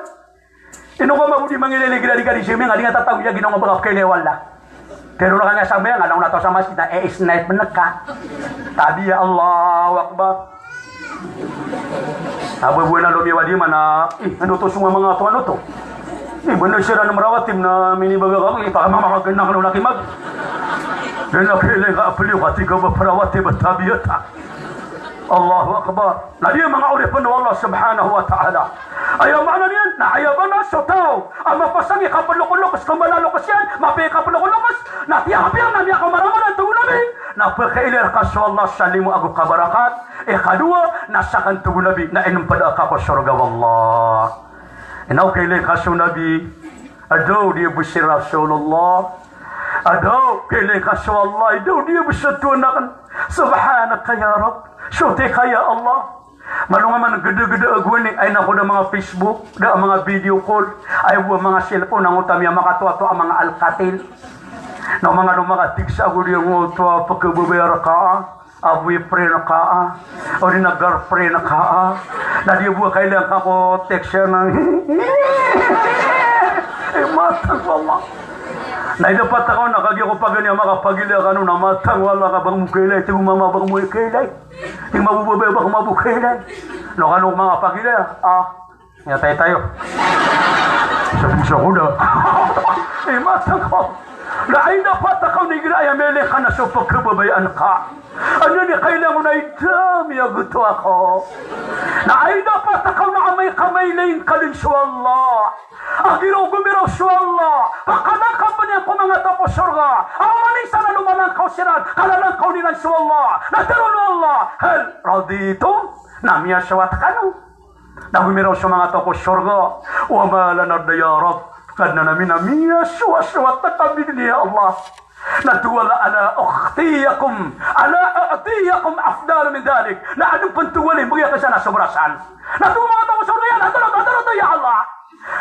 Ino ka mabodi mangilaylay, gilali ka di simi nga di nga tataw iya ginawa nga ba ka pkailay o Allah. Pero na ka nga sambayang, alang na taw sa masjid na e-snipe nka. Tabi ya Allahu Akbar. Aba bo na lomiwadi mana, eh, ano to, so nga manga to, ano to? Eh, ba na siran marawatim na minibaga kami, eh, paka mama ka ganda ka na laki mag. Dan na kailay ka apeliyo ka tiga ba parawatib a tabiyata. Allahu Akbar. Na di manga oripn o Allah Subhanahu wa Ta'ala. Aya maana niyan, na aya bana so taw a mapasang i kaplokolokos ko malaloks iyan, mapikaplokolokos, na tiyapiya na miyakamaramaran, tig o Nabi, na pkailay rka so Allah sa limo ago kabarakat. Ikadowa, na sakn, tig o Nabi, na inmpd ka ko sorga o Allah. Ino, kailay ka so Nabi, a daw di bs i Rasulullah. A daw, kailay ka so Allah, a daw di bs i Tohan akn. Subhanaka ya Rabb. Soti ka ya Allah. Malo nga man gdgd a gowani, ay nako, da manga Facebook, da manga video call, ay bo a manga cellphone, angkoto a miyamakatoato a manga Alcatel. Na manga, na manga tig sa ago di angkoto a pkhababaya rka a boyfriend ka a, odi na girlfriend ka a. Na di bo a kailay ngka ko text iyan na. Eh, matag Allah. Na ida pat ka on na kagiya ko pagani a makapagilay kano na matag Allah ka ba ngka bo kailay, tig o mama ba ngka bo kailay. Tig o mabobabaya ba ngka bo kailay. Na kano makapagilay, ah. Miyatay tayo. Sabi sa ko da. Eh, matag ko. Na ida pat ka on igira aya mailay ka na so pkhababayaan ka. Anda ni kailay ngka on a ida miyagoto ako. Na ida pat ka on a amay ka mailay ngka dn so Allah. A giraw gomiraw so Allah. Pakanan ka pn iyan ko manga taw ko sorga. Aw mani sa na lomalangkaw siran, kalalangkaw iran so Allah. Na tharoon o Allah, "Hal raditum?" Na miyasowat kano? Na gomiraw so manga taw ko sorga. Wa ma lana ya Rabb. Kadnan ami, na miyasowasowat kami dn ya Allah. Na tig o Allah, "Ala u'tiyakum, ala u'tiyakum afdala min dhalik." Na adn pn, tig o Allah, a mbgay akn san a sobra san. Na tig o manga taw ko sorga iyan, "Antonaa oto, antonaa oto ya Allah?"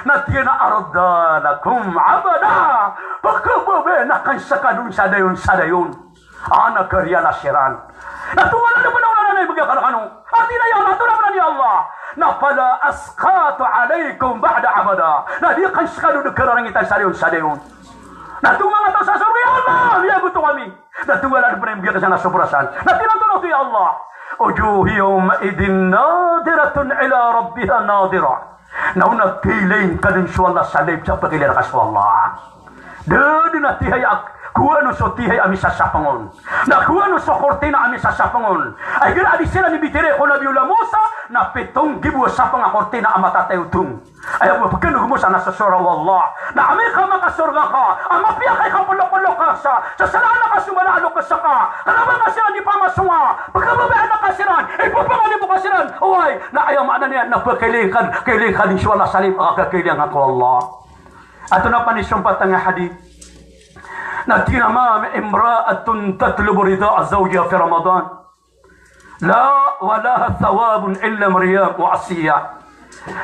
Na tig iyan a, "Arda lakum abada." Pkhababayaan akn skano sa dayon, sa dayon. Ana kariya na siran. Na tig o Allah, "Adn pn a oto na ibgay akn rkano." A tig iyan a, "Ya Allah, antonaa pn aya ya Allah?" Na, "Fala askhatu alaykum ba'da abada." Na di akn skano dn kararangitan sa dayon, sa dayon. Na tig o manga taw sa sorga, "Ya Allah, miyagoto kami." Na tig o Allah, "Adn pn a ibgay akn san a sobra san." Na tig iyan a, "Antonaa oto ya Allah?" "Wujuhun yawma'idhin nadhiratun ila rabbiha nadhirah." Na on a kailay ngka dn so Allah sa live sa pkailay rka so Allah. Da dn a tihay a, kowaan on so tihay a misasapng on. Na kowaan on so kortina a misasapng on. Ay igira a di siran ibitiyarai ko Nabiyullah Musa, na pito nggibo a sapng a kortina a matatay o tong. Aya bo a pkhanog o Musa na sosora o Allah. Na amay ka makasorga ka, a mapiya ka i kaplokolokos ka sa, sa salaan ka so mala a loks ka, kna ba ngka siran di pamasonga, pkhababayaan ka siran, ipapanganib ka siran. Oway, na aya maana niyan na pkailay ngka, kailay ngka dn so Allah sa live a kakailay ngka ko Allah. Antonaa pn i sompat a hadith? Na tig iyan a, "Ma min imra'atin tatlubu ridha zawjiha fi Ramadan, la wa laha thawabun illa Maryam wa Asiya."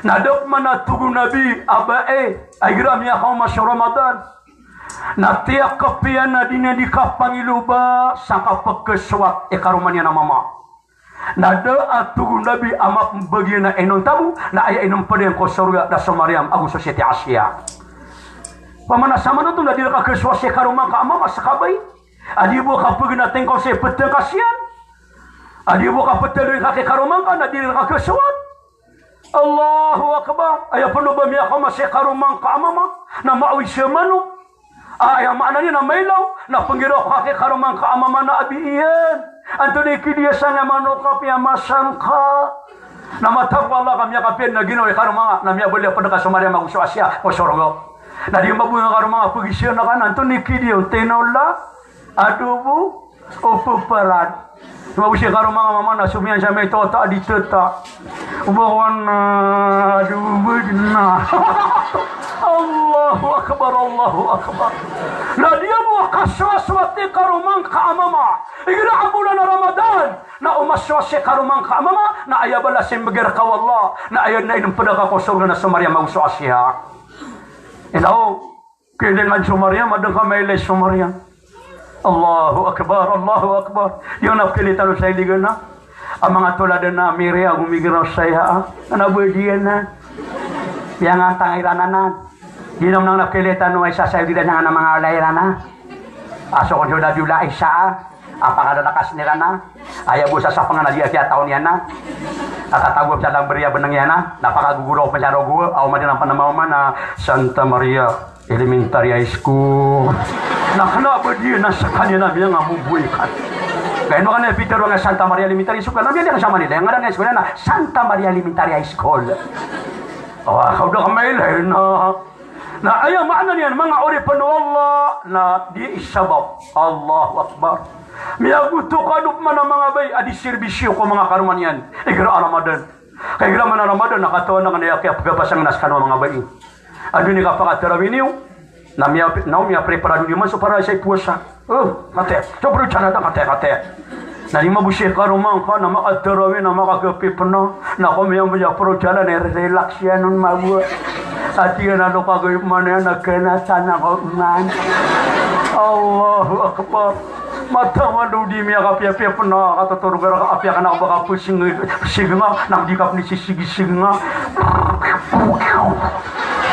Na da pman, a tig o Nabi, a bae a igira miyakaoma so Ramadan, na tiyakap iyan a di niyan di kapangiloba sa kapkhasowat i karoma niyan a mama. Na da, a tig o Nabi, a mapmbagi iyan a inonta bo, na aya inmpd iyan ko sorga na so Maryam ago so Siti Asiya. Opama na samanoto na di rka khasowat si karoma ngka a mama, ska bai. A di bo kapagnating ka o si ptngkas iyan. A di bo kaptaloy ngka ki karoma ngka na di rka khasowat. Allahu Akbar. Aya pn o ba miyakaoma si karoma ngka a mama na maawid sa manok. A, aya maana niyan na mailaw, na pnggiraw ka ki karoma ngka a mama na abi iyan. Antonaa i kidiya sangkai a manok a piyamasa ngka? Na matag o Allah ka miyakapiya dn a ginawa i karoma ngka, na miyabaloy a pd ka so Maryam ago so Asiya ko sorga. Na di mabaloy a karoma ngka, pagiza ngka na antonaa i kidiya on, tinola, adobo, o pparad. Mawsi karoma ngka a mama na somiyan sa maito ta di tata. O ba ko an, ah, adobo na. Allahu Akbar, Allahu Akbar. Na di a bo kasowasowat i karoma ngka a mama. Igira a bolan a Ramadan na o masowas i karoma ngka a mama, na aya balas i mbgay rka o Allah, na aya dn a inmpd ka ko sorga na so Maryam ago so Asiya. Ilaw. Kilingan so Maria, madn ka mailay so Maria. Allahu Akbar, Allahu Akbar. Giyanan a pkhailay tano sa iligan a, a manga tolad na Miria, gomigiraw saya a. Ana ba diyan na. Aya nga tangay iran anan. Giyanan a pkhailay tano a isa sa iligan a manga alay iran a. A so kon so Nabiullah Isa a. A pakalalakas iran a. Aya bo sa sapngan a di a kiyataw niyan a. A tatago sa lambri a bnng iyan a. Na pakagogoraw pn sa rogo a. A oman iran pn a maoma na Santa Maria Elementary High School. Na kna ba di na skaniyan a miyangamoboy ka. Kay no kna pitharo nga Santa Maria Elementary School, na miyangadan sa Manila, ngaran iyan sa Manila na Santa Maria Elementary High School. O, kaw da ka mailay na. Na aya maana niyan, manga oripn o Allah, na di isa ba. Allahu Akbar. Miyagoto kano pman a manga bai a di sirbisyo ko manga karoma niyan igira a Ramadan. Kay igira man a Ramadan na katawan angka na aya kiyapgapasang na skano a manga bai. Anda i kapakatarawih niyo? Na miya, na miyapreparado niyo man so para sa ipowasa. O, kate. So, pero tiyana da, kate, kate. Na di mabosay karoma ngka na makatarawih na makagapi pn a. Na ko miyambayaporo jalan, na relax iyan on mago. Ati iyan a lokagay man iyan a kena sana ko man. Allahu Akbar. Matawan o di miyakapiyapiya pn a katotorog a apiya ka na ba ka psing, psing nga, na di ka pn sisigisig nga.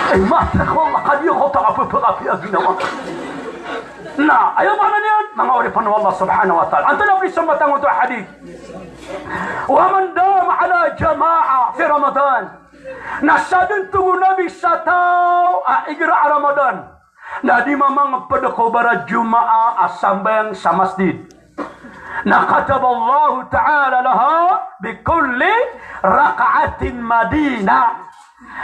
Ay, matawan o Allah, ka di ako ta ka pphakapiya ginawa. Na aya maana niyan, manga oripn o Allah subhanahu wa ta'ala. Antonaa pn i sombatan oto a hadith? Wa man dama ala jama'a fi Ramadan. Na sadn, tig o Nabi, sa taw a igira a Ramadan na di mamangpd ko barajumaa a sambayang sa masjid. Na kataballahu ta'ala laha bi kulli rak'atin madina.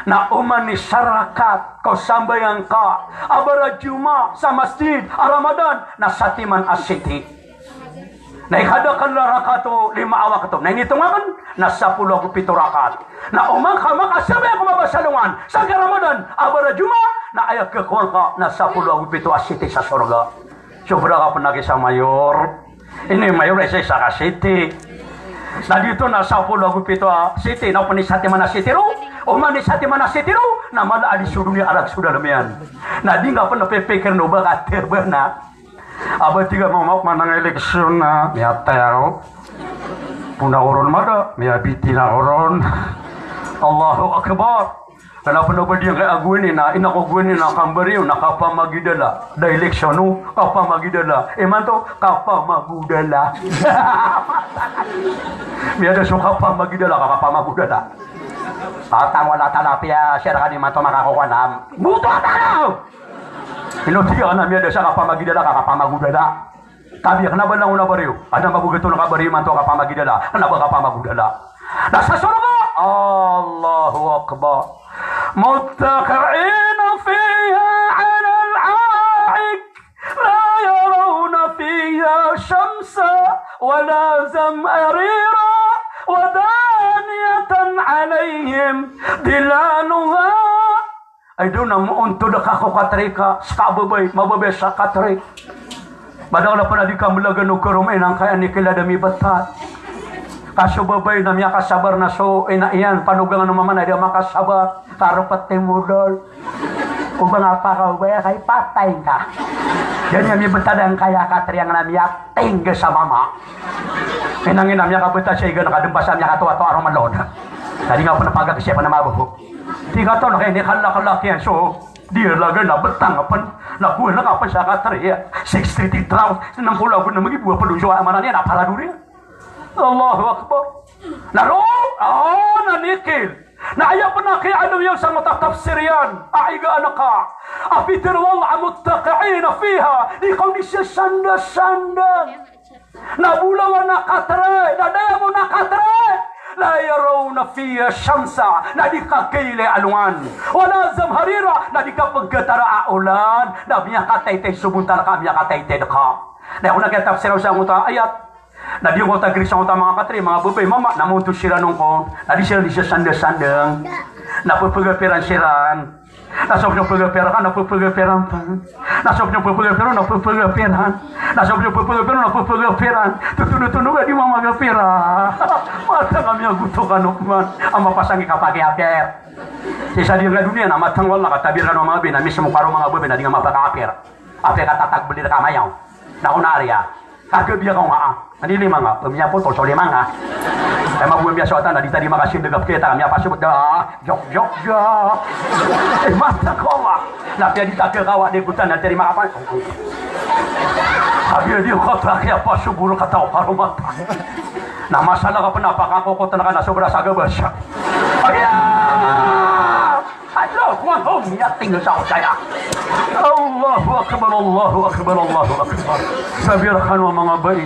Na oman i isa rakat ko sambayang ka a barajumaa sa masjid a Ramadan na satiman a siti. Na ikadakl a rakat o lima a wakto. Na initong akn na sapolo ago pito rakat. Na oman ka makasambayang ko mabasa alongan sangkai a Ramadan a barajumaa, na aya khakowa ngka na sapolo ago pito a siti sa sorga. Sobra ka pn aki sa mayor. Ini mayor a isa, isa ka siti. Na giyoto na sapolo ago pito a siti, na oman i satiman a siti ron. Oman i satiman a siti ron, na mala a di so doniya a rk so dalm iyan. Na di ngka pn pipikirn o ba ka tbana. A ba tig a mama ko manang eleksyon na miyatay ako. Pona ko ron mada, miyabitin ako ron. Allahu Akbar. Kna pn o ba di ngka a gowani na, ina ko gowani na kambariyo na kapamagidala. Da eleksyon o, kapamagidala. Imanto, kapamagodala. Miyada so kapamagidala, ka kapamagodala. Patang wala talapiya, siya rkani imanto makakokowa na. Buto a tano! Ino tig iyan a miyada sa kapamagidala ka kapamagodala. Tabiya, kna ba langon a bariyo. Adn a magogaton a kabariyo imanto a kapamagidala. Kna ba kapamagodala. Na sa sorga. Allahu Akbar. Muttaki'ina fiha 'alal ara'ik. La yarawna fiha shamsan wala zamharira. Wa daniyatan 'alayhim dhilaluha. Ay, da on a moontod ka ko katri ka, ska babay, mababaya sa katri. Madakl a pn a di ka mblagan o karoma iyan angkaya a nikil a da mibtad. Ka so babay na miyakasabar na so ina iyan, panogangan o mama na da makasabar. Karpet i modol. O ba nga pakaobaya ka, ipatay ngka. Giyanan a mibtad angkaya a katri angkanan a miyatengga sa mama. Ina ngka na miyakabtad sa igan ka dmbasa, miyakatoatoa ron malon. Na di nga pn pagak siya pn a maboko. Tig a tano, kay ini kalakalakiyan so, di lagan a btang pn, na kowa na ka pn sa katri, sixty three thousand, nangkolagon na magibo a pd on so amanan iyan a paradori. Allahu Akbar. Na ro, ah, na nikil. Na aya pn a kiyaaloy iyan sa matataftafsir iyan a iga anaka a pitharo o Allah a muttaki'ina fiha, di kaw di sasandasandang. Na bolawan a katri, na dayamon a katri. La yarawna fiha shamsa, na di kakaylay a alongan. Wala zamharira, na di kapnggatara a olan. Na miyakataytay so bontal ka, miyakataytay ka. Na aya kon a kiyatafsir o sangkoto a ayat. Na di kon a girisan oto a manga katri, manga babay, mama, na moontod siran on kon. Na di siran di sasandasandang. Na pphagapiran siran. Na so pnyo pphagapiran ka, na pphagapiran pn. Na so pnyo pphagapiran, na pphagapiran. Na so pnyo pphagapiran, na pphagapiran. Totonotono ka di mamagapira. Matag a miyagoto kano pman a mapasang i kapakiyapir. Sii sa di nga doniya na matang, wallah, ka tabiya rkano a manga babay na mismo karo manga babay na di nga mapakapir. Apiya ka tatagbelir ka mayaw. Na ko na ariya. Kagabiya ka nga a. Ani lima nga, pemiya poto so lima nga. Ay mabuwa miya so atan na di ta di makasindeg a pekita, miya pasok da, jok, jok, jok. Eh, mata ko, wa. Na piya di ta kekawa di kutan na tiri makapan. Sabi di ko ta kiya pasok bulu kataw karomata. Na masala ka pen a pakakokot na ka na sobra sa gabasa. Aya! Allahu Akbar, Allahu Akbar, Allahu Akbar. Sabi rkano a manga babay.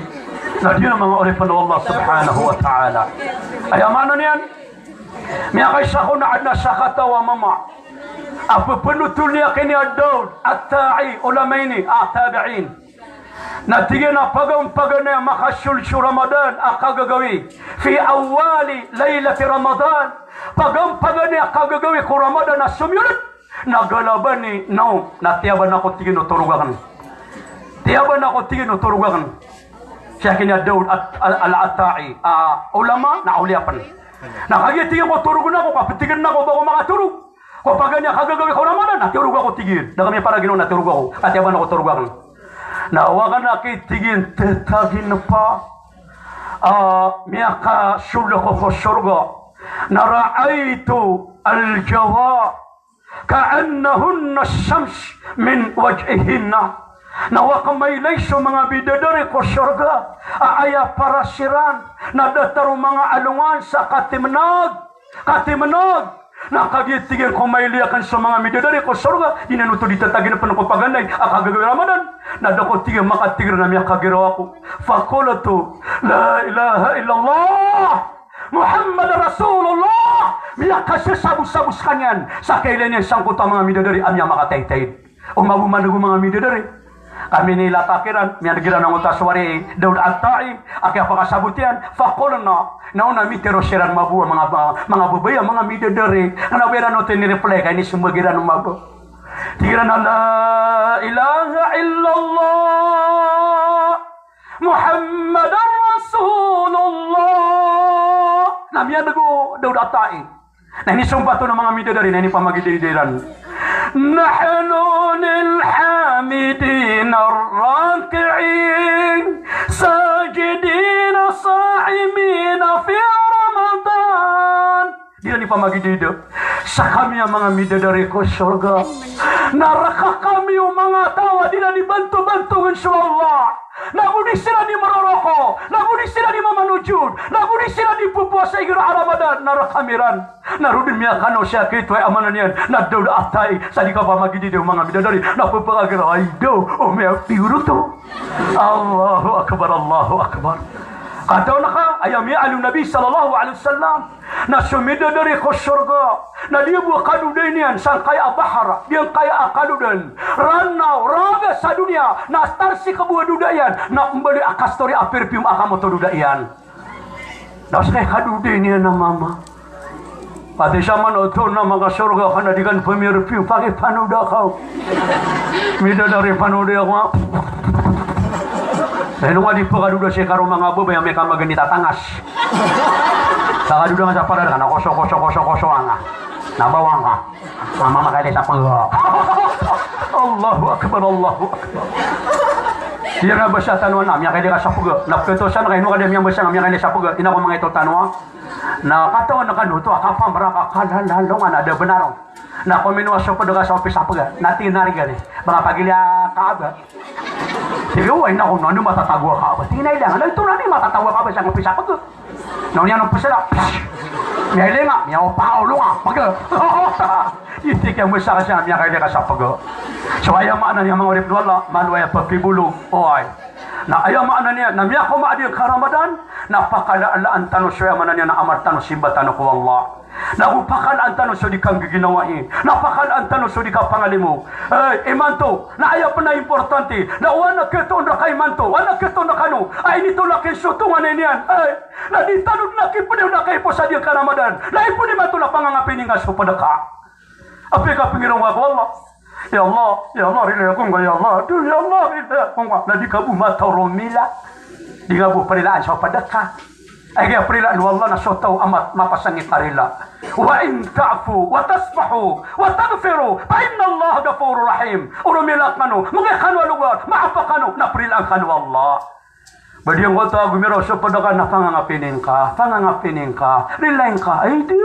Na di na manga oripen o Allah subhanahu wa ta'ala. Aya maana niyan. Miyakaisa ko na aden a sakataw a mama a pepenotol iyan kini a Daud At-Ta'i, ulama ini a tabi'in. Na tig iyan a pagampaganay a makasold so Ramadan a kagagawii, fi awwali laylati Ramadan, pagampaganay a kagagawii ko Ramadan a somiyolod, na ghalabani nawm, na tiyaban ako, tig iyan, o torog aken. Tiyaban ako, tig iyan, o torog aken. Sii kini a Daud at-, al-, al-Ata'i, a, ulama, na awliya pen. Na kagiya, tig iyan, ko torogen ako, ka petigen ako ba ko makatorog. Ko paganay a kagagawii ko Ramadan, na torog ako, tig iyan. Da kami para ginawa na torog ako. Ka tiyaban ako, torog aken. Na o aken aki, tig iyan, tetaginpa a miyakasold ako ko sorga, na ra'aytu al-jawar ka'annahunna ash-shams min wajhihinna. Na o aken mailay so manga bidadari ko sorga a aya paras iran na datar o manga alongan sa katimenag. Katimenag. Na kagiya, tig iyan, ko mailay aken so manga midadari ko sorga, di niyan oto di tetaginpen ko paganay a kagagawii Ramadan. Na da ko, tig iyan, makatig iran a miyakagiraw ako. Faqultu, la ilaha illallah Muhammadar Rasulullah. Miyakasasabosabos sekaniyan sa kailay niyan sangkoto a manga midadari a miyamakataytay. O mabo man ago manga midadari. Kami ni latakiran, miyaneg iran angkoto a sowari Daud At-Ta'i, a kiyapakasabot iyan, faqulna, na o na mitero siran mabo a manga ba-, manga babay a manga midadari. Kena ba iran oto ini-reply, ka inisembag iran o mabo. Tig iran a la ilaha illallah Muhammadar Rasulullah. Na miyaneg o Daud At-Ta'i. Na inisompat on o manga midadari, na inipamagidayda iran. Nahnu lil hamidina raki'in, sajidina sa'imina fi Ramadan. Di iran ipamagidayda. Sekami a manga midadari ko sorga, na reka kami o manga taw a di iran ibantobantongen so Allah. Na go di siran i meroroko, na go di siran i mamanojod, na go di siran i pepowasa igira a Ramadan, na rek ami ran. Na roo den miyakano sii a kito, aya maana niyan na Daud At-Ta'i, sa di kapamagidayda o manga midadari, na pepakagiraw, ay daw, o miyapiyor oto. Allahu Akbar, Allahu Akbar. Katawan ka, aya miyaaloy o Nabi sallallahu alaihi wasallam. Na so midadari ko sorga, na di bo a kadoday niyan sangkaya a bahar, giyangkaya a kalodan, Ranaw, Raga sa doniya, na tarsik bo a doda iyan, na mbaloy a kastori a perfume a kamoto doda iyan. Na so kaya kadoday niyan a mama. Pati sa man oto na makasorga ka na di kan pemirpiu, pakipanoda ka. Midadari panoda ako nga. Ino nga di pekadoda sii karo manga babay a miyakamaganit a tangas. Pekadoda nga sa parada ka na koso, koso, koso, koso nga. Na bawang ka. Mama makailay sa pega. Allahu Akbar, Allahu Akbar. Di na basa tano a na miyakailay ka sa pega. Na peketosan ka ino ka di miyabasa na miyakailay sa pega. Ina ko manga ito tano a. Na katawan kano oto a kapamera ka kalalalo nga na da benar on. Na kominowa so ped ka sa opis a pega. Na tinarigan i. Ba nga pagilay a Kaaba. Sige, oway, na ko na, ano matatago a Kaaba? Tinailangan, na ito na, ano matatago a Kaaba sa opis a pega? Na oniyan opis a pega. Miyailay nga, miyaopa ka olo nga, pega. Iti kiyamesa ka siya, miyakailay ka sa pega. So, aya maana niyan, manga oripn o Allah, malo aya pakibolog, oway. Na aya maana niyan, na miyakaoma a di ka Ramadan, na pakalaalaan tano so aya maana niyan, na amal tano, simba tano ko Allah. Na go pakalaan tano so di kanggiginawai, na pakalaan tano so di kapangalimo. Ay, imanto, na aya pn a importante, na o anak ketoon rka imanto, o anak ketoon rkano, ay initolak iyan so tonganay niyan. Ay, na di tano dn a kipd o na kaipos a di ka Ramadan. Na ipon imanto na pangangapini nga so pd ka. Apiya ka pingiraw nga ko Allah. Ya Allah, ya Allah, rilai ako nga, ya Allah, aduh, ya Allah, rilai ako nga. Na di ka bo mataw ron mila. Di nga bo prilaan so pd ka. Aya kiyaparilaan o Allah na so taw a ma-, mapasang i karila. Wa in ta'fu wa tasfahu wa taghfiru fa innallaha ghafurur rahim. O roo mila kano, mangni kano a lowar, maapa kano, na parilaan kano o Allah. Ba di ngkoto a gomiraw so pd ka na pangangapini ngka, pangangapini ngka, rilai ngka, ay di.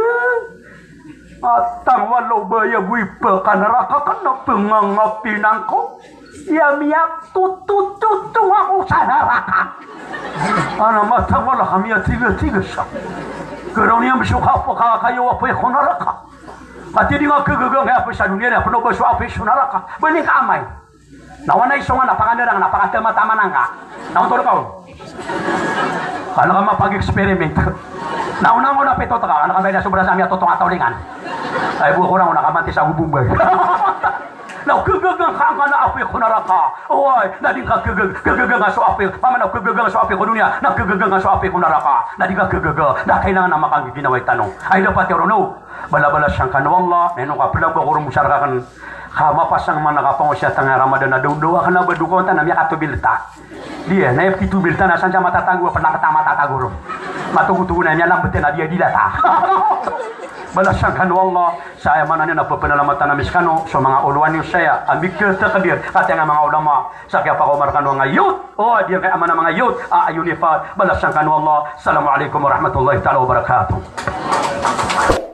Matang wala o ba aya bo ipa ka naraka ka na pangangapini ngka. Iya miyatotototong ako sa naraka. Ana matang wala ka miyatigatigasa. Garaw niyan bs o kapakayo apoy ko naraka. Ati di nga kagaga nga apoy sa doniya na pn o ba so apoy so naraka. Ba ini ka amay. Na wana isongan a pakandarang na pakatamatama nangka. Na ontor ka on. Kala ka mapag-experiment. Na onang ona pito taka, kala ka ba ina sobra sa miyatotong a tawlingan. Ay bo ko na ona ka mantis a gobombay. Na kagaga ngka angkanan a apoy ko naraka. Oway, na di ngka kagaga, kagaga nga so apoy. Pamana kagaga nga so apoy ko doniya, na kagaga nga so apoy ko naraka. Na di ngka kagaga, na kailangan a makanggiginawai tano. Ay dapat iyo rono. Balabalasan kano o Allah, na ino ka plago ko roo mosaraka kn. Ka mapasang man a kapangosiyatan a Ramadan a dawndaw akn a ba dokawan ta na miyakatobilta. Di aya, na aya pkitobilta na san sa matatago a pn a kata matatago roo. Matogotogo na miyalambtn a di aya dilata. Balasan kano o Allah, sa aya maana niyan na pphanalamatan ami skano, so manga olowan iyo saya, a mikatakbir, katii a manga ulama, sa kiyapakaoma rkano a manga youth, o di aya kay a maana a manga youth, a ayonipat, balasan kano o Allah. Assalamu alaikum warahmatullahi taala wabarakatuh.